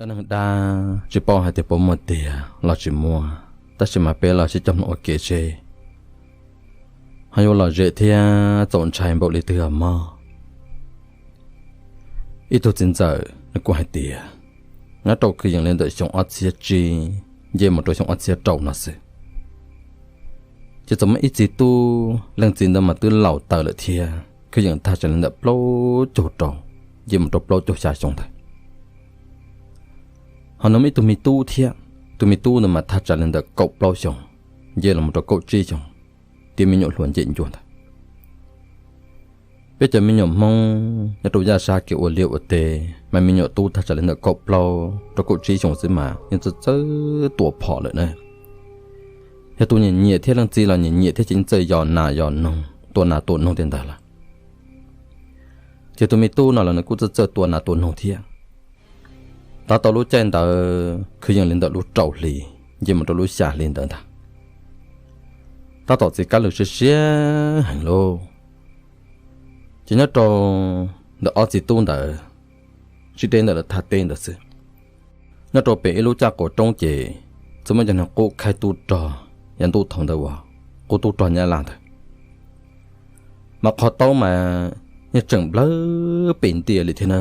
Dab neeg dab tsis paub hais tias puas muaj tiag los tsis muaj, tab sis mas peb los sib cog mloog ua ke seb ho yuav lom zem thiab txaus ntshai npaum li twg os mog. Ib tug txiv ntxawm nws kuj hais tias, nyob rau kwv yees li ntawm xyoo ob txhiab tsib nce mus rau xyoo ob txhiab rau no xwb, ces txawm muaj ib txiv tub, leej txiv ntawd mas twb laus taws lawm thiab, kwv yees thaj tsam li ntawm plaub caug rau nce mus rau plaub caug xya xyoo ntawd. Ho nws muaj ib tug me tub thiab, tus me tub ntawd mas thaj tsam li ntawm kaum plaub xyoo nce los mus rau kaum tsib xyoo, tiav me nyuam hluas nce ncua ntawd. Peb cov me nyuam Hmoob nyob rau yaj sab kev ua liaj ua teb mas me nyuam tub thaj tsam li ntawm kaum plaub rau kaum tsib xyoo xwb mas yeej txawj txawj tua phom lawm na. Yog tus nyiam nyiam thiab leej txiv los nyiam nyiam thiab ces yeej txawj yos nas yos noog, tua nas tua noog tej ntawd lawm. Ces tus me tub no los nws kuj txawj txawj tua nas tua noog thiab. Tab tom lub caij ntawd kwv yees li ntawm lub rau hli nce mus rau lub xya hli ntawd ntag, tab tom txiv kab lws siab siab heev lauj. Ces nyob rau ntawm ob txiv tub ntawd sib deb ntawm lawv thaj teb ntawd xwb, nyob rau pem ib lub caj qaum roob ces txawm muaj cov neeg qub khaib tub rog yav ntuj thaum ntawd uas qub tub rog Nyab Laj ntawd. Mas qhov taub mas yeej tseem nplawg pes ntia li thiab na,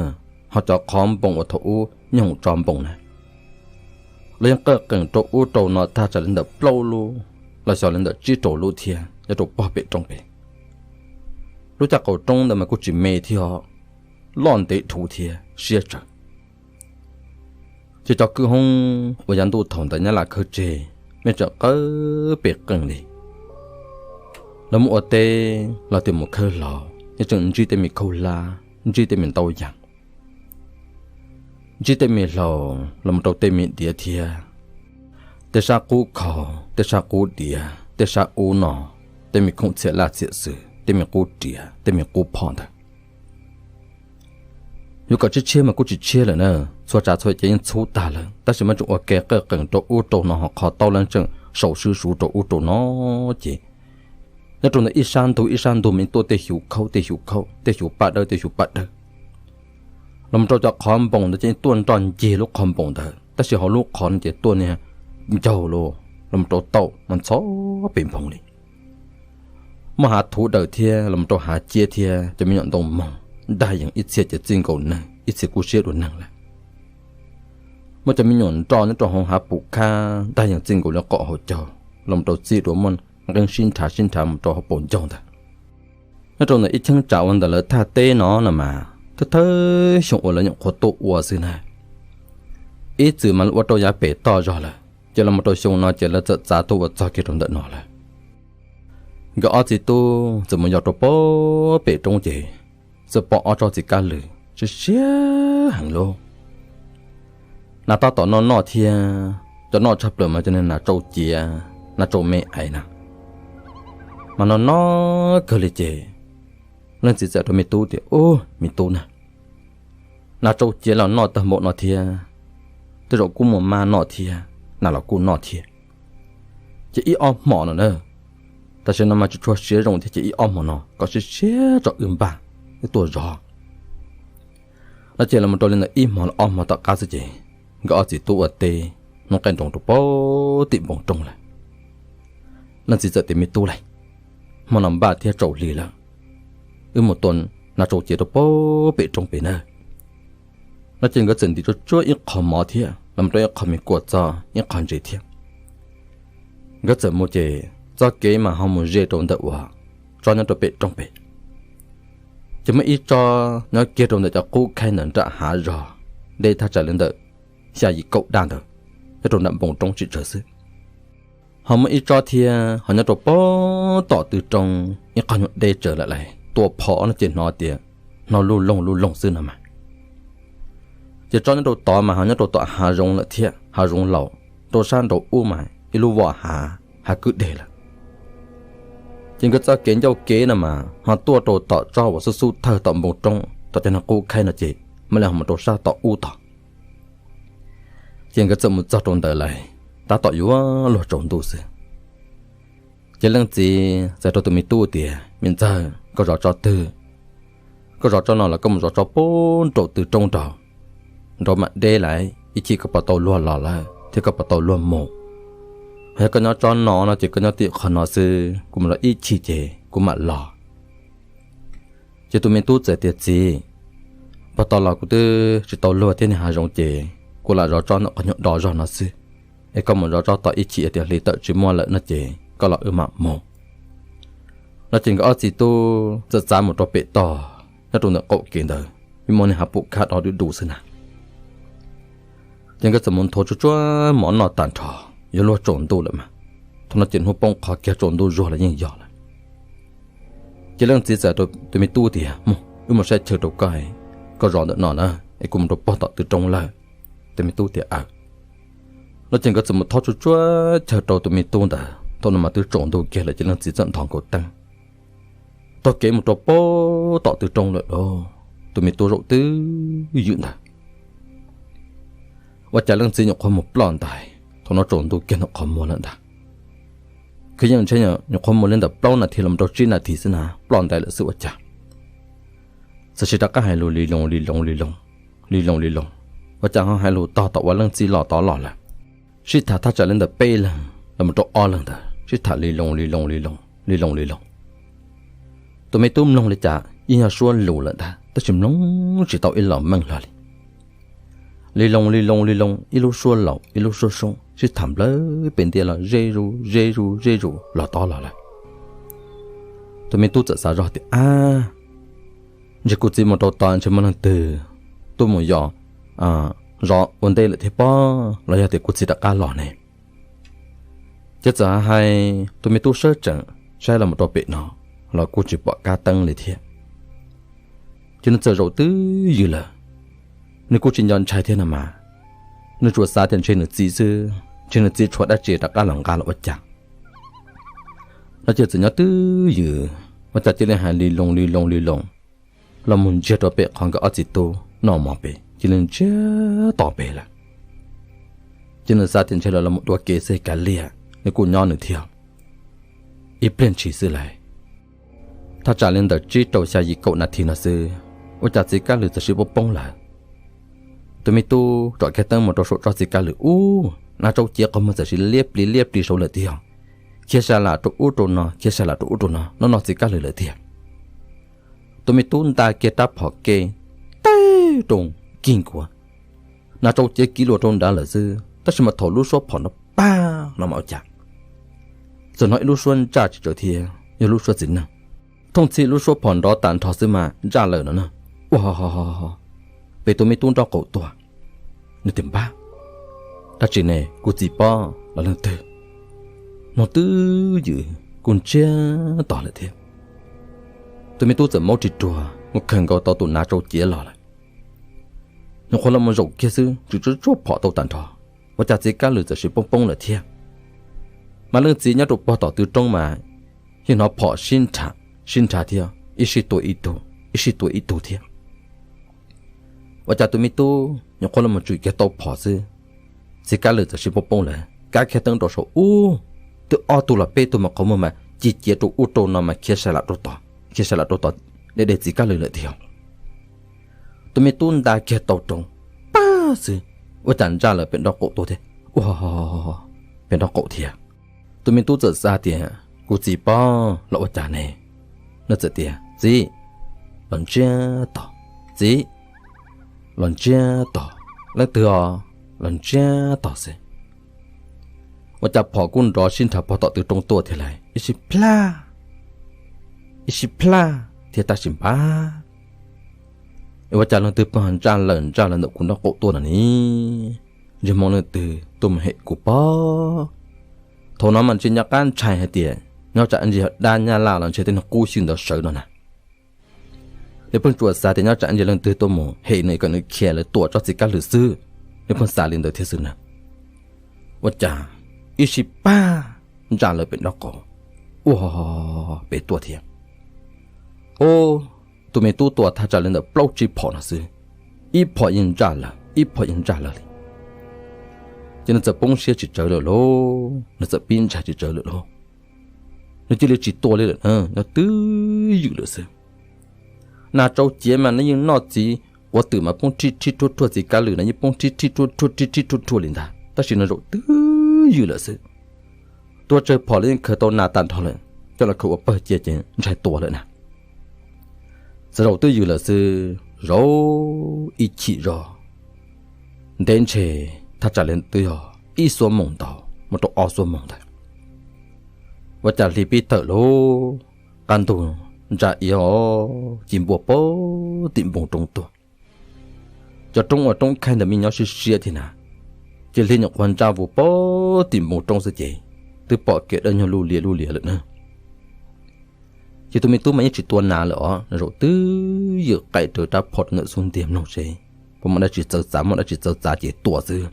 ho cov qhov npoos uas thaum ub nyob hoom tso npoos na, los yeej qawj qees rau ub rau no thaj tsam li ntawm plaub lub los xyov li ntawm tsib rau lub thiab nyob rau pog pem roob pem. Lub caj qaum roob ntawd mas kuj tsis me thiab, loj ntev dhuv thiab siab tsawv. Ces cov kwj hoob uas yav ntuj thaum ntawd Nyab Laj khawb tseg, mej tseem qawj pes qees li. Lawv mus ua teb los tias mus khawb hlau, yeej tseem ntsib tej me khaub hlab, ntsib tej me ntau yam, ntsib tej me hlau los mus rau tej me diav thiab. Tej sab qub khau, tej sab qub diav, tej sab ub no, tej me khoom txhiam laj txhiam xwm, tej me qub riam, tej me qub phom ntawd. Yuav kom tshiab tshiab mas kuj tsis tshiab lawm na, txhua tsav txhua yam ces yeej txhub tag lawm, tab sis mas tseem ua ke qawj qees rau ub rau no, ho qhov taub lawv tseem sau swb suv rau ub rau no. Ces nyob rau ntawm ib sab ntug ib sab ntug mas yeej tuaj tej xyuv khaub tej xyuv khaub, tej xyuv paj dawb tej xyuv paj dawb. Los mus rau cov qhov npoos ntawd ces yeej tuaj nroj ncig lub qhov npoos ntawd, tab sis hauv lub qhov no ces tuaj niag ncaug los mus rau taum mas ntxhov pes npoog li. Muaj hav thuv daws thiab los mus rau hav ciab thiab, cov me nyuam ntoo moog nrag yees ib txhia ces txij nkaus neeg, ib txhia kuj siab dua neeg lawm. Muaj cov me nyuam nroj nyob rau hauv hav pum khab nrag yees txij nkaus li qaum hauv caug los mus rau txij dua muaj nqeeb sib nrhav sib nrhav mus rau hauv paus ncaug ntawd. Nyob rau ntawm ib cheeb tsam uas ntawm lawv thaj teb no no mas thawj thawj xyoo uas lawv nyuam qhuav tuaj ua xwb na, ib txwm mas lawv ua rau yav pem toj zog lawm, ces los mus rau xyoo no ces lawv txawm txav tuaj ua txog kiag rau ntawm no lawm. Nkawd ob txiv tub txawm mus yos rau pem roob ces txawm pom ob tsob txiv kab lws siab siab heev lauj. Nas tab tom noj noj thiab, cov noj tshaj plaws mas cov niag nas tsau ciav, nas tsau me aiv na, mas noj noj kawg li ces leej txiv txawm rau me tub tias, Ub, me tub na, nas tsau ciav los noj tag npaum no thiab, tej zaum kuj muaj mab noj thiab, nas los kuj noj thiab. Ces ib ob hmo no na, tam sim no mas tsis tshua siav zoo thiab, ces ib ob hmo no kom siav siab tso wb npaj, wb tuaj zov. No ces los mus rau li ntawm ib hmo los ob hmo tom qab xwb ces nkawd ob txiv tub ua teb hnub qaij nroos rau pem tim npoo roob lawm. Leej txiv txawm tias, Me tub lauj, hmo no npaj thiab tsaus hli lawm, wb mus tua nas tsau ciav rau pem roob pem nawb. No ces nkawd txawm ntim tsuag tsuag ib qho mov thiab los mus rau ib qho me kua txob ib qho ntses thiab. Nkawd txawm mus ces txoj kev mas ho mus ze rau ntawm uas tsob nyob rau pem roob pem. Ces muaj ib tsob nyob kiag rau ntawm cov qub khaib ntawm nram hav zog, deb thaj tsam li ntawm xya yim kaum daj ntawd, nyob rau nram npoo roob tsis tsawg xwb. Ho muaj ib tsob thiab ho nyob rau pem tom tw roob ib qho nyuag deb tsawv lawm lauj, tua phom no ces hnov tias hnov luj loog luj loog xwb no mas. Ces tsob nyob rau tod mas ho nyob rau tom hav zoov lawm thiab, hav zoov laus, rau sab nraud ub mas ib lub voj hav, hav kwj deg lawm. Ces nkawd txoj kev ncauj kev no mas ho tuaj rau tom tsob uas xub xub thawj tom npoo roob tom cov neeg qub khaib no ces mam li ho mus rau sab tom ub tod. Ces nkawd txawm mus txog rau ntawd lawm, tab tom yuav luag tsaus ntuj xwb. Ces leej txiv txawm rau tus me tub tias, Me ntxawg, koj zov tsob twg? Koj zov tsob no los koj mus zov tsob pem nraum tw roob nraud, nraud mam deb lawm. ib chim koj puas tau luag los lawm thiab koj puas tau luag mus. Yog koj nyob tsob no no ces koj nyob tim qhov no xwb, kuv mus zov ib chim ces kuv mam los. Ces tus me tub txawm tias, Txiv, puag ta los kuv twb tsis tau luag thiab niag hav zoov ces kuv lam zov tsob ntawm qhov nyuag do zog no xwb, es koj mus zov tsob tom ib chim, yog tias hli tawm tsis muaj lawm no ces koj los wb mam mus. No ces nkawd ob txiv tub txawm txav mus rau pem tog, nyob rau ntawm qaum kev ntawd, yeej muaj niag hav pum khab do du du xwb na. Ces nkawd txawm mus nthuav tsuag tsuag mov noj tag nrho, yuav luag tsaus ntuj lawm mas. Thaum no ces hnub poob qho kiag tsaus ntuj zuag los yeej yog lawm. Ces leej txiv txawm hais rau tus me tub tias, Mus, wb mus saib chaw rau koj, koj zov ntawm no na, es kuv mus rau pog tom tw roob lawm. Tus me tub tias, Aws. No ces nkawd txawm mus thob tsuag tsuag chaw rau tus me tub ntawd. Thaum no mas twb tsaus ntuj kiag lawm ces leej txiv txawm nthos nkaus teeb taug kev mus rau pog tom tw roob lawm lauj. Tus me tub zaum twj ywm ntawd. Ua cas leej txiv nyuam qhuav mus ploj ntais, thaum no tsaus ntuj kiag ntawm qhov muag lawm ntag. Kwv yeej ntshe nyuam qhuav mus li ntawm plaub nas this los rau tsib nas this xwb na, ploj ntais lawm xwb ua cas. Txawm sis rov qab hais lus li loo li loo li loo li loo li loo, ua cas ho hais lus tog tom uas leej txiv los tod los lawm. Sib tham thaj tsam li ntawm peb leeg los rau ob leeg ntawd sib tham li loo li loo li loo li loo li loo. Tus me tub mloog li cas yeej yog suab lus lawm ntag, tab sis mloog tsis tau ib los meej hlo li. Li loo li loo li loo, ib lub suab laus ib lub suab soob sib tham nplawg pem ntiaj los ze zus ze zus ze zus los tod los lawm. Tus me tub txawm xav zog tias, Ab, ntshe kuv txiv mus rau tod ntshe muaj leej twg tuaj mus yos zov ua ntej lawm thiab pob, los yog tias kuv txiv rov qab los ne. Ces txawm hais tus me tub sawv tsees saib los mus rau pem no los kuj tsis pom kab teeb li thiab. Ces nws txawm zaum twj ywm lawm, nws kuj tsis nco ntshai thiab no mas. Nws tsuas xav tias ntshe nws txiv xwb, ntshe nws txiv tshuav dab tsi rov qab los nqa los ua cas. No ces txawm nyob twj ywm, ua cas cia li hais li loo li loo li loo los mus ntsiag rau pem qhov nkawd ob txiv tub noj mov pem, cia li ntsiag to pem lawm. Ces nws xav tias ntshe lawv los mus dua kev xwb kav liam, nws kuj nyob nws thiab. Ib pliag ntshis xwb lauj, thaj tsam li ntawm tsib rau xya yim kaum nas this no xwb, ua cas txiv kab lwm txawm sib poob poob lawm. Tus me tub tsom kiag teeb mus rau saum tsob txiv kab lwm ub, nas rau ciav qhov muag txawm sib liab plig liab plig saud lawm tiag. Khiav sa lam rau ub rau no, khiav sa lam rau ub rau no, noj noj txiv kab lwm lawm tiag. Tus me tub nta kiag rab phom ke tawg roo kig nkuav, nas rau ciav kiv luas rau nrad lawm xwb, tab sis mas thaum lub suab phom nrov pag no mas ua cas txawm hnov ib lub suab ntsaj tsis tsawv thiab yog lub suab txiv neej. Thooj txhij lub suab phom nrov tas nrho xwb mas ntsaj lawm no na. Ua, pem tus me tub nraub qaum tuaj. Nws tias, Npab, dab tsi ne, kuv txiv pob los leej twg? Mloog twj ywm kuj ntsiag to lawm thiab. Tus me tub txawm maub ris ruag mus khawm nkaus tau tus nas rau ciav los lawm. Nyuam qhuav los mus zaum kiag xwb, tsuas tsuab phom tau tas nrho, ua cas txiv kab lwm txawm sib poob poob lawm thiab. Mas leej txiv nyob rau pog tom tw roob mas yeej hnov phom sib nrhav sib nrhav thiab, ib sij tua ib tug, ib sij tua ib tug thiab. Ua cas tus me tub nyuam qhuav los mus tsum kiag tau phom xwb, txiv kab lwm txawm sib poob poob lawm. Kav kiag teeb rau saum ub, twb ob tug los peb tug mas qhov muag mas ci ciav rau ub rau no mas khiav sa lam rau tod, khiav sa lam rau tod, de de txiv kab lwm lawm tiag. Tus me tub nta kiag tau roo pag xwb, ua cas ntsaj lawm pem nraub qaum tuaj thiab. Ua, pem nraub qaum thiab. Tus me tub txawm xav tias, Kuv txiv pob los ua cas ne? Nws txawm tias, Txiv, los ntsiag to, txiv, los ntsiag to, leej twg os, los ntsiag to xwb. Ua cas phom kuj nrov sib nrhav pog tom tw roob tuaj thiab lauj, ib sij plaj, ib sij plaj thiab tab sis npab. Es ua cas leej twg pheej ntsaj lawm ntsaj lawm ntawm kuv nraub qaum tuaj no ne? Ntsej muag leej twg tuaj mus hem kuv pob? Thaum no mas ntshe nyob qab ntshai hais tias nyob tsam ntsis yog dab nyab laj los ntshe tej neeg qub xyw ntawd sawv no na. Nws pheej tsuas xav tias nyob tsam ntsis leej twg tuaj mus hem nws kom nws khiav lawv tua tsob txiv kab lwm xwb, nws pheej xav li ntawd thiab xwb na. Ua cas ib sij pag, ntsaj lawm pem nraub qaum, ua, pem tuaj thiab. Ub, tus me tub tua thaj tsam li ntawm plaub tsib phom no xwb, ib phom yeej ntsaj lawm, ib phom yeej ntsaj lawm li. Ces nws txawm poob siab tsis tsawg lawm lauj, nws txawm pib ntshai tsis tsawg lawm lauj. Nws cia li tsis tua li lawm, nyob twj ywm lawm xwb. Nas rau ciav mas nws yeej noj txiv Quav twm mas poob rhib rhib rhuaj rhuaj, txiv kab lws na yeej poob rhib rhib rhuaj rhuaj rhib rhib rhuaj rhuaj li ntag, tab sis no zaum twb ywm lawm xwb. Tua tsawg phom los yeej khaws tau nas tag nrho lawm, coj los khaws ua pawg cia ces ntshai tua lawm na. Txawm zaum twb ywm lawm xwb, zaum ib chim zog, ntev ntshe thaj tsam li twb yog ib xuab moos ntau mus rau ob xuab moos ntawd. Ua cas hli pib tawm lub qab ntug ntsa iab os, ci npua puag tim npoo roob tuaj. Cov roob ua roob khaib ntawd me nyob siab siab thiab na, ces hli nyuam qhuav ntsa vus puag tim npoo roob xwb ces twb pom kev dawb nyuag luj lias luj lias lawm na. Ces tus me tub mas yeej tsis tua nas lawm os, zaum twb ywm qaim rawv rab phom rau ntawm xub ntiag mloog seb puas muaj dab tsi txawv txav, muaj dab tsi txawv txav ces tua xwb.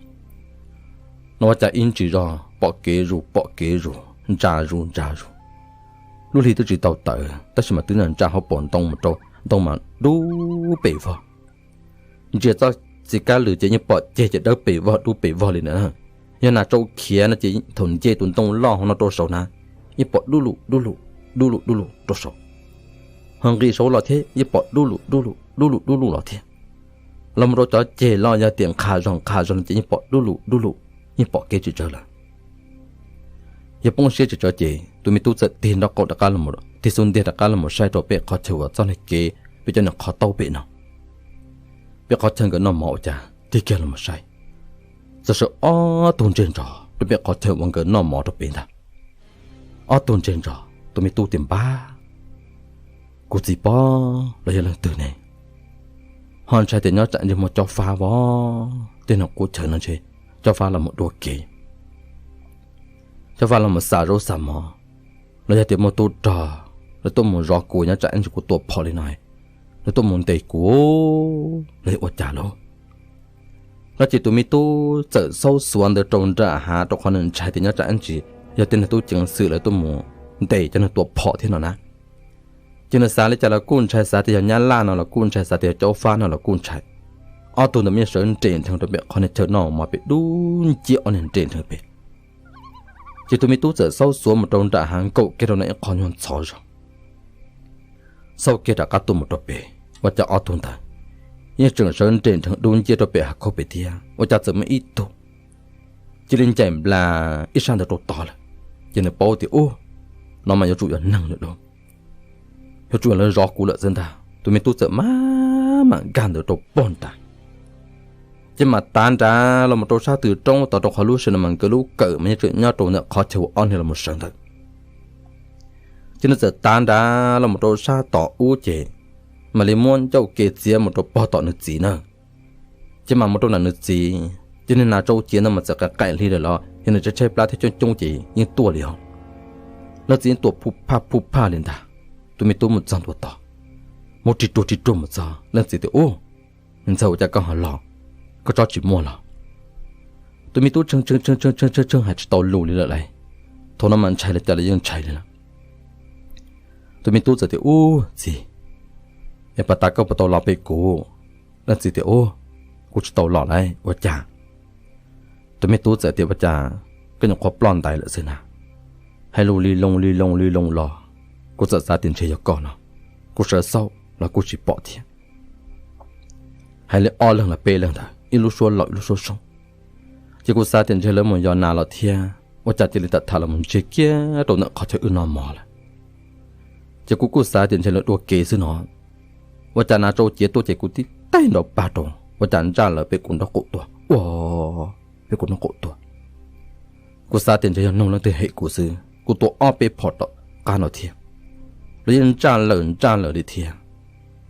No ua cas ib ntsis zog pom kev zus pom kev zus, ntsa zus ntsa zus. Lub hli twb tsis tau tawm tab sis mas twb ntsa hauv paus ntoo mus rau ntoo mas dub pes vog. Ntsia txoj txiv kab lws ces yeej pom ceg ces dawb pes vog dub pes vog li na. Yog nas tsau khiav no ces thaum nce tus ntoo loj hauv no rau saud na, yeej pom dub lug dub lug, dub lug dub lug rau saud. Ho nqis saud los thiab yeej pom dub lug dub lug dub lug dub lug los thiab. Los mus rau cov ceg los yog tias nqha zog nqha zog no ces yeej pom dub lug dub lug, yeej pom kev tsis tsawg lawm. Yog poob siab tsis tsawg ces tus me tub txawm tig nraub qaum rov qab los, tig xub ntiag rov qab los saib rau pem qhov chaw uas txoj niag kev peb cov niag qhov taub pem no. Peb qhov chaw nkawd noj mov ua cas tig kiag los saib, txawm sawv ob tug ntseg nrog rau peb qhov chaw uas nkawd noj mov rau pem ntag. Ob tug ntseg nrog, tus me tub tias npab, kuv txiv pob los yog leej twg ne? Ho ntshai tias nyob tsam ntshe muaj cob fab vov, tej no qub chaw no ntshe cob fab los mus dua kev, cob fab los mus xa zaub xa mov, los yog tias muaj tub rog, lawv tuaj mus zov kuv nyob tsam ib ntsis kuv tua phom li no, lawv tuaj mus ntes kuv, los yog ua cas lauj? No ces tus me tub txawm xaub xuav ntawd rau nram hav rau qhov nws ntshai tias nyob tsam ib ntsis yog tej neeg tub ceev xwm lawv tuaj mus ntes cov neeg tua phom thiab no na. Ces nws xav li cas los kuj ntshai, xav tias yog nyab laj no los kuj ntshai, xav tias yog cob fab no los kuj ntshai. Ob tug ntawd mas yeej sawv nres nrhees rau pem qhov niag chaw noj mov pem dub nciab, ob niag nres nrhees pem. Ces tus me tub txawm xaub xuav mus rau nram hav nkaum kiag rau ntawm ib qho nyuag ntxhov zog, xauj kiag rov qab tuaj mus rau pem, ua cas ob tug ntawd yeej tseem sawv nres nrhees dub nciab rau pem hav khaub pem thiab. Ua cas txawm muaj ib tug cia li ncaim nplas ib sab ntawd rau tod lawm. Ces nws paub tias ub, no mas yuav tsum yog neeg lawm lauj, yuav tsum yog lawv zov kuv lawm xwb ntag. Tus me tub txawm maj mam nkag ntawd rau pog nrad, ces mam tav nrad los mus rau sab tw roob tod rau qhov lub sij no mas nkawd lub kawm mas yeej tseem nyob rau ntawm qhov chaw uas ob niag los sawv ntawd. Ces nws txawm tav nrad los mus rau sab tom ub ces mam li muab ncauj ke txiav mus rau pog tom nws txiv na. Ces mam mus rau nram nws txiv, ces niag nas tsau ciav ntawd mas txawm qaim qaim hli lawm los yog nws tshaib tshaib plab thiab coob coob ces yeej tuaj li os. Leej txiv yeej tua phuj phaj phuj phaj li ntag. Tus me tub mus txog ntua tod, mus ris ruag ris ruag mus txog, leej txiv tias ub, niag ntxawg ua cas koj ho los, koj tsob tsis muaj los? Tus me tub tshee tshee hais tsis tau lus li lawm lauj. Thaum no mas ntshai li cas los yeej ntshai li lawm. Tus me tub txawm tias ub txiv, es pas tas koj puas tau los pem kuv? Leej txiv tias ub, kuv tsis tau los lauj, ua cas? Tus me tub txawm tias ua cas koj nyuam qhuav ploj ntais lawm xwb na, hais lus li loo li loo li loo los kuv txawm xav tias ntshe yog koj no, kuv sawv xauj los kuj tsis pom thiab. Hais li ob leeg los peb leeg ntawd ib lub suab laus ib lub suab soob. Ces kuv xav tias ntshe lawv mus yos nas los thiab, ua cas cia li tawm tham los mus ntsiag kiag rau ntawm qhov chaw wb noj mov lawm. Ces kuv kuj xav tias ntshe lawv dua kev xwb no, ua cas nas tsau ciav tuaj ces kuv tib taig nrov pag rau, ua cas ntsaj lawm pem kuv nraub qaum tuaj, ua, pem kuv nraub qaum tuaj. Kuv xav tias ntshe yog noog leej twg hem kuv xwb, kuv tua ob peb phom tom qab no thiab, los yeej ntsaj lawm ntsaj lawm li thiab.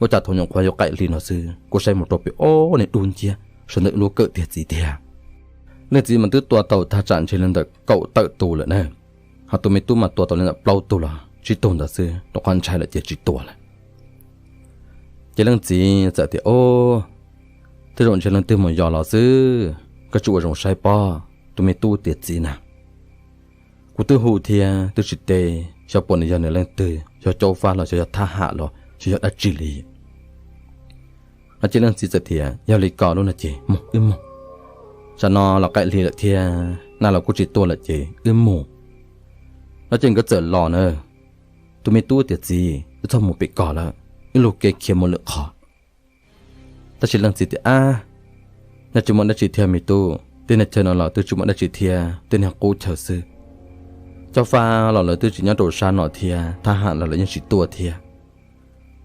Ua cas thaum nyuam qhuav yuav qaim hli no xwb kuv saib mus rau pem ob niag dub nciab sawv ntawm wb lub kawm tiag txiv tiag. Leej txiv mas twb tua tau thaj tsam ntshe li ntawm kaum tawm tus lawm na, ho tus me tub mas tua tau li ntawm plaub tug los tsib tug ntawd xwb rau qhov ntshai lawm ces tsis tua lawm. Ces leej txiv txawm tias o, tej zaum ntshe leej twg mus yos los xwb, koj tsis ua zoo saib pob. Tus me tub tias txiv na, kuv twb hu thiab twb tsis teb, xyov puas nws yog nws leej twg, xyov caub fab los xyov yog thab ham los xyov yog dab tsi li. No ces leej txiv txawm tias yog li ko lub no ces mus wb mus, tsam no los qaim hli lawm thiab nas los kuj tsis tua lawm ces wb mus. No ces nkawd txawm los na. Tus me tub tias txiv, wb txhob mus pem ko lawm, wb lug kev khiav mus lwm qhov. Tab sis leej txiv tias, Ab, nyob tsis muaj dab tsi thiab me tub, tej niag chaw no los twb tsis muaj dab tsi thiab, tej niag qub chaw xwb. Cob faj los lawv twb tsis nyob rau sab no thiab, thab ham los lawv yeej tsis tuaj thiab.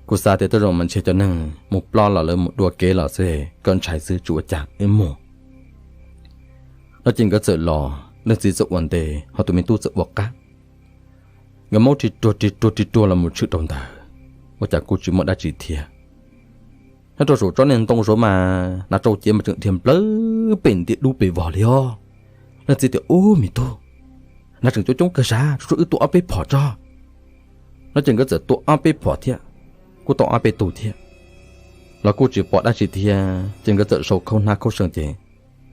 Kuv xav tias tej zaum mas ntshe cov neeg mus ploj los lawv mus dua kev los xwb, koj ntshai xwb tsis ua cas, wb mus. No ces nkawd txawm los, leej txiv txawm ua ntej ho tus me tub txawm ua qab. Nkawd maub ris ruag ris ruag ris ruag los mus tshwm rau ntawd, ua cas kuj tsis muaj dab tsi thiab. Nyob rau saum tsob niag ntoo saud mas nas rau cev mas tseem dhia nplawg pem ntiaj dub pes vog li os. Leej txiv tias, Ub me tub, nas tseem coob coob kawg sav, tsuas wb tua ob peb phom tso. No ces nkawd txawm tua ob peb phom thiab, kuj tau ob peb tug thiab, los kuj tsis pom dab tsi thiab ces nkawd txawm sau khaub hnab khaub seeg ces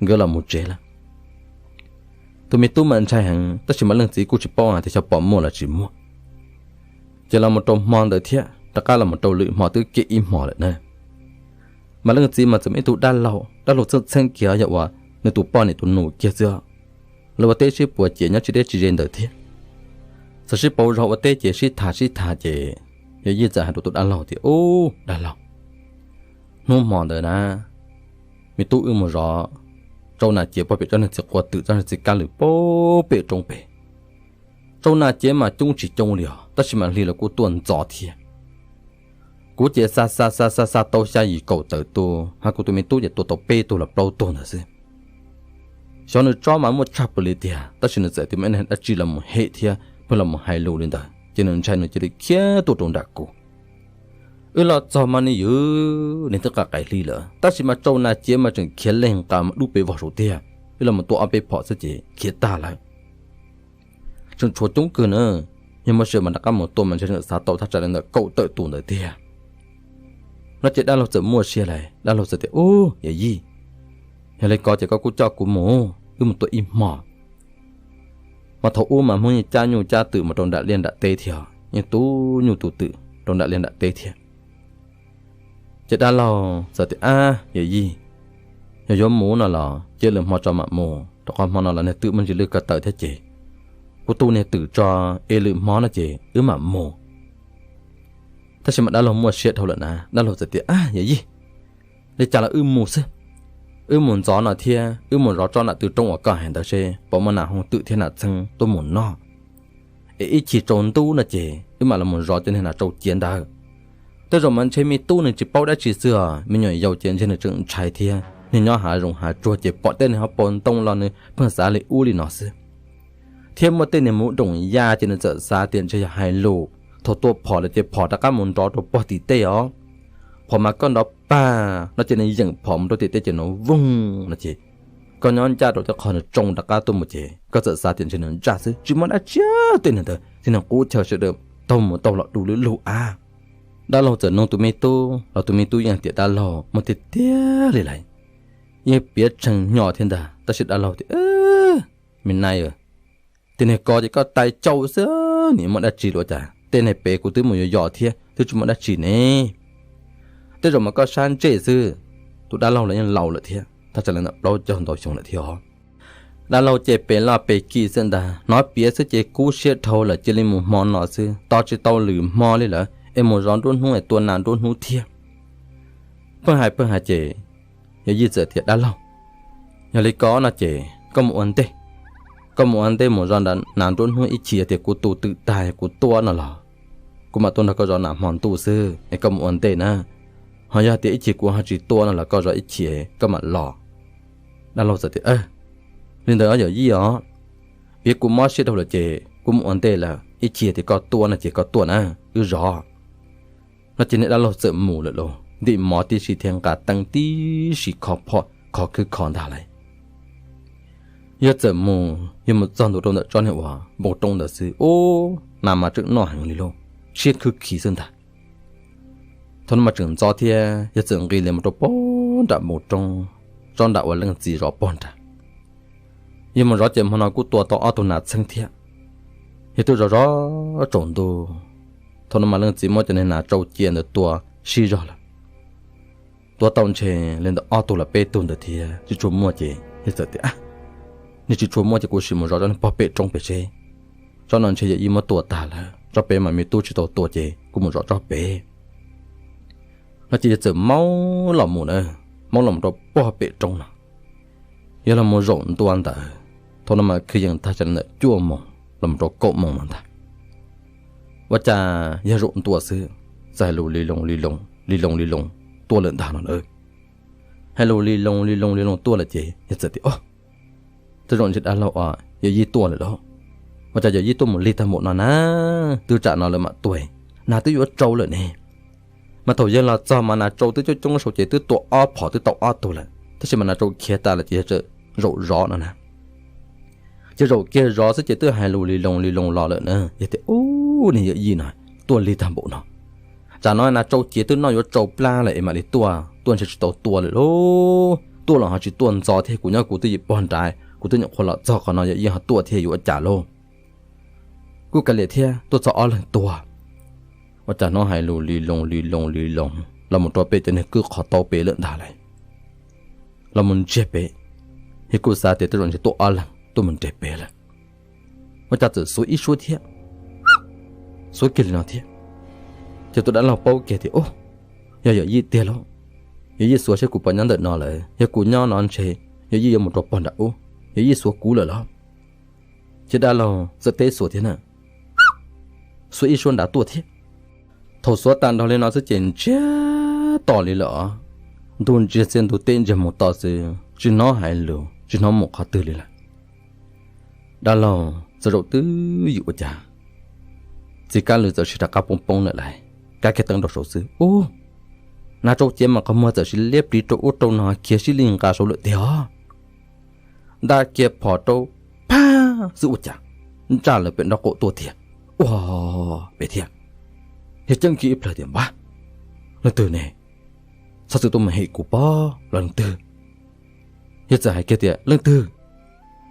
nkawd los mus tsev lawm. Tus me tub mas ntshai heev tab sis mas leej txiv kuj tsis paub hais tias xyov pom muaj los tsis muaj. Ces los mus rau hmo ntawd thiab rov qab los mus rau lwm hmo twb kiag ib hmos lawm na. Mas leej txiv mas txawm muaj ib tug dab laug, dab laug txheeb txheeb kiag yog uas nws tus poj niam tus nus kiag xwb. Lawv ua teb sib puas ces nyob tsis deb tsis ze ntawd thiab. Txawm sib pauv zog ua teb ces sib tham sib tham ces yawm yij txawm hais rau tus dab laug tias, Ub dab laug, hnub hmo ntawd na, me tub wb mus zov tsau nas ciav pog pem tsob niag txiv qua twm tsob niag txiv kab lwm pem roob pem. Tsau nas ciav mas coob tsis coob li os tab sis mas hli los kuj tuaj ntxov thiab. Kuv ces xa xa xa xa xa tau xya yim kaum tawm tus, ho kuv tus me tub ces tua tau peb tug los plaub tug ntawd xwb. Xyov nws tsob mas muaj tshaj plaws li tiag tab sis nws txawm tias muaj ib dab tsi los mus hem thiab pheej los mus hais lus li ntawd ces nws ntshai nws cia li khiav tuaj rau nram kuv. Wb los txog mas nws yws, nws twb qab qaim hli lawm tab sis mas tsau nas ciav mas tseem khiav leeg nqa mas dub pes vog saud tiag. Wb los mus tua ob peb phom xwb ces khiav tag lawm. Tseem tshuav coob kawg na, yog muaj sia mas rov qab mus tua mas ntshe tseem xav tau thaj tsam li ntawm kaum tawm tus ntawd tiag. No ces dab laug txawm muaj sia lawm, dab laug txawm tias, Ub yawm yij, yog li ko ces koj kuj coj kuv mus, wb mus tua ib hmo. Mas thaum ub mas Hmoob yeej cab nyuj cab twm mus rau nram liaj nram teb thiab, yeej tu nyuj tu twm rau nram liaj nram teb thiab. Ces dab laug txawm tias, Ab yawm yij, yog yuav mus no los cia lwm hmo tso mam mus, rau qhov hmo no los niag twm muaj ntsis lwj ko taw thiab ces kuv tu niag twm tso es lwm hmo no ces wb mam mus. Tab sis mas dab laug muaj siab dhau lawm na, dab laug txawm tias, Ab yawm yij, li cas los wb mus xwb. Wb mus ntxov no thiab wb mus zov tsob nam tw roob uas koj hais ntawd seb puas muaj nas hooj twm thiab nas txheeb tuaj mus noj. Es ib chim tsaus ntuj no ces wb mam los mus zov cov niag nas tsau ciav ntawd. Tej zaum mas ntshe me tub nws tsis paub dab tsi xwb os, me nyuam yaus ces ntshe nws tseem ntshai thiab, nws nyob hav zoov hav tsuag ces pom tej niag hauv paus ntoo los nws pheej xav li ub li no xwb. Thiab muaj tej niag muv doom ya ces nws txawm xav tias ntshe yog hais lus, thaum tua phom lawm ces phom rov qab mus nrov rau pog tim tej os. Phom mas koj nrov pag no ces nws yeem phom mus rau tim tej ces nws voog no ces koj nyob ncaj rau tej qhov nws tsoo rov qab tuaj mus ces koj txawm xav tias ntshe nws ntsaj xwb, tsis muaj dab tsi, tej niag ntawd tej niag qub chaw sawv daws taug mus taug los du lug lug av. Dab laug txawm nug tus me tub los tus me tub yeej tias dab laug muaj tiag tiag li lawm, yeej piav tshee hnyo thiab ntag. Tab sis dab laug tias, Me nai, tej niag ko ces koj tais caus xwb, nim muaj dab tsi los cas, tej niag pem kuv twb mus yos yos thiab twb tsis muaj dab tsi ne. Tej zaum mas koj sab ntsej xwb. Tus dab laug los yeej laus lawm thiab, thaj tsam li ntawm plaub caug ntau xyoo lawm thiab os. Dab laug ces pes loj pes kim xwb ntag, hnov piav xwb ces kub siab dhau lawm, cia li mus hmo no xwb, tos tsis tau lwm hmo li lawm es mus zov nruab hnub es tua nas nruab hnub thiab. Pheej hais pheej hais ces yawm yij txawm tias dab laug, yog li ko no ces koj mus ua ntej, koj mus ua ntej mus zov nas nruab hnub, ib chim yog tias kuv tu twm tag kuv tuaj no los kuv mam tuaj nrog koj zov nas hmo ntuj xwb es koj mus ua ntej na. Ho yog tias ib chim kuv ho tsis tuaj no los koj zov ib chim koj mam los. Dab laug txawm tias, Li ntawd yawm yij os, piav kuv mob siab dhau lawm ces kuv mus ua ntej lawm, ib chim tias koj tuaj no ces koj tuaj na, wb zov. No ces niag dab laug txawm mus lawm lauj, ntim mov tib si thiab nqa teeb tib si kho phom kho khwb kho ntag lauj. Yawg txawm mus, yawg mus txog ntua rau ntawm tsob niag uas npoo roob ntawd xwb, ub, nas mas tseem noj heev li lauj, tshiab khwb khiv xwb ntag. Thaum no mas tseem ntxov thiab, yawg txawm nqis li mus rau pog nram npoo roob, tsob nram uas leej txiv zov pog nrad. Yawg mus zov ces hmo no kuj tua tau ob tug nas txheeb thiab. Yawg twb zov zov tsaus ntuj, thaum no mas leej txiv muab cov niag nas tsau cia ntawd tua sib zog lawm. Tua tau ntshe li ntawm ob tug los peb tug ntawd thiab, tsis tshua muaj ces yawg txawm tias, Nws tsis tshua muaj ces kuv sim mus zov tsob niag pog pem roob pem seb. Tsob no ntshe yawm yij muab tua tag lawm, tsob pem mas me tub tsis tau tua ces kuv mus zov tsob pem. No ces yawg txawm maub los mus na. Hmoob los rau puag pem roob no. Yog los mus zaum ntua ntawd, thaum no mas kwv yees tag tsam li ntawm cuaj moos los rau kaum moos no ntag. Ua cas yog zaum ntua xwb, txawm hais lus li loo li loo li loo li loo tuaj lawm ntag no na. Hais lus li loo li loo li loo tuaj lawm ces yog txawm tias, Ob, tej zaum ntshe dab laug os, yawm yij tuaj lawm lauj. Ua cas yawm yij tuaj mus lig tag npaum no na? Twb tsam no lawm mam tuaj, nas twb yuav tsau lawm ne. Mas thaum yawg los txog mas nas tsau twb coob coob saud ces twb tua ob phom twb tau ob tug lawm, tab sis mas nas tsau khiav tas lawm ces yawg txawm zaum zov no na. Ces zaum kiag zov xwb ces twb hais lus li loo li loo los lawm na, yog tias, Ub, niag yawm yij no tuaj lig tag npaum no. Tsam no nas tsau ciav twb noj yuav tsau plab lawm es mam li tuaj, tuaj ntshe tsis tau tua lawm lauj. Tuaj los ho tsis tuaj ntxov thiab, kuv nyob kuv twb yim pog nrad, kuv twb nyuam qhuav los txog qhov no yawm yij ho tuaj thiab yuav ua cas lauj. Kuj kav liam thiab, tuaj txog ob leeg tuag. Ua cas hnov hais lus li loo li loo li loo los mus rau pem cov niag kwj qhov taub pem lawm ntag lawm. Los mus ntsiag pem, yawg kuj xav tias tej zaum ntshe tuaj ob leeg tuaj mus nres pem lawm. Ua cas txawm xuav ib suab thiab, xuav kiag li no thiab. Ces tus dab laug paub kiag tias, Ub, yog yawm yij tiag lauj. Yawm yij xuav saib kuv puas nyob ntawm no lawm, yog kuv nyob no ntshe yawm yij yuav mus rau pog nram ub, yawm yij xuav kuv lawm lauj. Ces dab laug txawm teb xuav thiab na, xuav ib suab nrad tuaj thiab. Thaum xuav tag nrho li no xwb ces ntsiag to li lawm os. Ntuj ntsiag txiag ntuj teb ntsiag mus to xwb, tsis hnov hais lus tsis hnov mus qhov twg li lawm. Dab laug txawm zaum twj ywm ua cas, txiv kab lws txawm sib rov qab poob poob lawm lauj. Kab kiag teeb rau saud xwb, ub, nas tsau ciav mas qhov muag txawm sib liab pliv rau ub rau no khiav sib li nqa saud lawm tiag os. Nta kiag phom rau, phab xwb ua cas ntsaj lawv pem nraub qaum tuaj tiag. Ua, pem thiab. Yawg ceeb kiag ib plawg tias, Npab, leej twg ne? Txhob txwm tuaj mus hem kuv pob los leej twg? Yawg txawm hais kiag tias, Leej twg?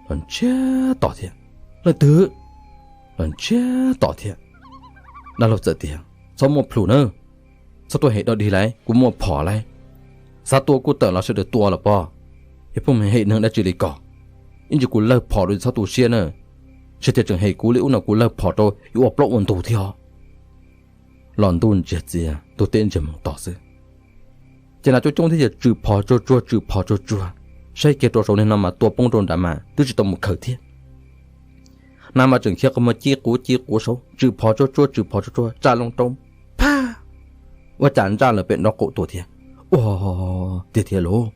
Los ntsiag to thiab, Leej twg? Los ntsiag to thiab. Dab laug txawm tias, Txhob muaj plhus na, txhob tuaj hem dog dig lauj, kuv muaj phom lauj. Xav tua kuj tawm los sawv daws tua los pob. Yog pheej mus hem neeg dab tsi li ko, ib ntsis kuv lawg phom rau txhob tu siab na. Tsis tias tseem hem kuv li ub no kuv lawg phom rau yuav ua plaub ua ntug thiab os. Los ntuj ntsiag txiag ntuj teb ntsiag mus to xwb, ces nas coob coob thiab yawg tswm phom tsuag tsuag tswm phom tsuag tsuag, saib kiag rau saud niag no mas tua poob rau nrad mas twb tsis tau mus khaws thiab. Nas mas tseem khiav qhov muag ci quv ci quv saud tswm phom tsuag tsuag tswm phom tsuag tsuag tsa loo rau, phab, ua cas ntsaj lawv pem nraub qaum tuaj thiab. Ua, tiag thiab lauj.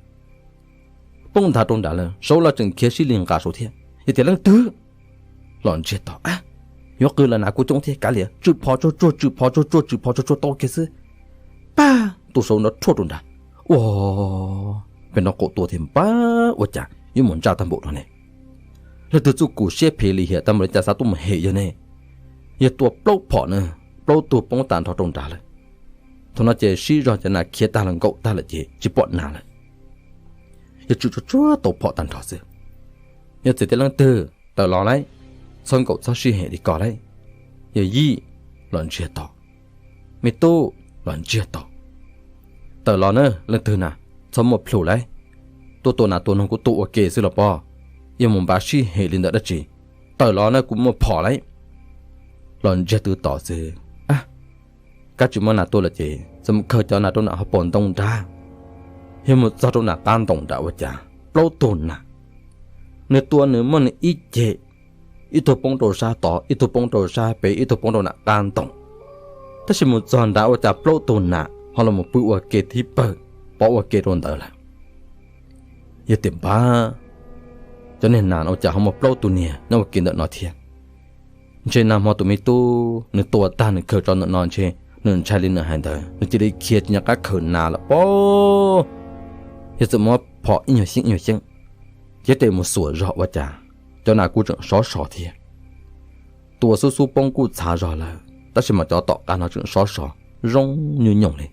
Poob nthav rau nrad lawm, saud los tseem khiav sib li nqa saud thiab. Yawg tias, Leej twg? Los ntsiag to, Ab, yuav qw los nas kuj coob thiab, kav liam, tswm phom tsuag tsuag tswm phom tsuag tsuag tswm phom tsuag tsuag tau kiag xwb, pab, tus saud nrov rhuaj rau nrad. Ua, pem nraub qaum tuaj thiab, pab, ua cas yuav mus ntsaj tag npaum no ne? Leej twg txuj kum siab phem lim hiam tag npaum li cas xav tuaj mus hem yawg ne? Yawg tua plaub phom na, plaub tug poob tag nrho rau nrad lawm. Thaum no ces sib zog cov nas khiav tag los nkaum tag lawm ces tsis pom nas lawm. Yawg tswm tsuag tsuag tau phom tag nrho xwb. Yawg txawm tias, Leej twg, tawm los lauj, txhob nkaum txhob sib hem li ko lauj. Yawg yij, los ntsiag to. Me tub, los ntsiag to. Tawm los na leej twg na, txhob muaj plhus lauj. Tuaj tua nas tua noog kuj tuaj ua ke xwb los pob, yuav mus npaj sib hem li ntawd dab tsi? Tawm los na kuv muaj phom lauj. Los ntsiag twb tom xwb. Kab tsis muaj nas tua lawm ces txawm mus khaws cov nas rau nram hauv paus ntoo nrad. Yog mus txog rau nram qab ntoo nrad ua cas plaub tug nas, nws tua nws muaj nws ib ce, ib tug poob rau sab tod, ib tug poob rau sab pem, ib tug poob rau nram qab ntoo. Tab sis mus txog nrad ua cas plaub tug nas ho los mus pw ua ke thib pawg, pov ua ke rau ntawd lawm. Yog tias npab, cov niag nas no ua cas ho muaj plaub tug niag nyob ua ke ntawm no thiab? Ntshe nag hmo tus me tub nws tua tag nws khaws tso ntawm no ntshe nws ntshai li nws hais ntawd nws cia li khiav tsis nco qab khaws nas lawm pob. Yog txawm muab phom ib nyuag xyeeb ib nyuag xyeeb, cev tes mus xuas zog ua cas cov nas kuj tseem sov so thiab. Tua xub xub poob kuj txhav zog lawm tab sis mas cov tom qab no tseem sov so zoo nyuj nyooj li.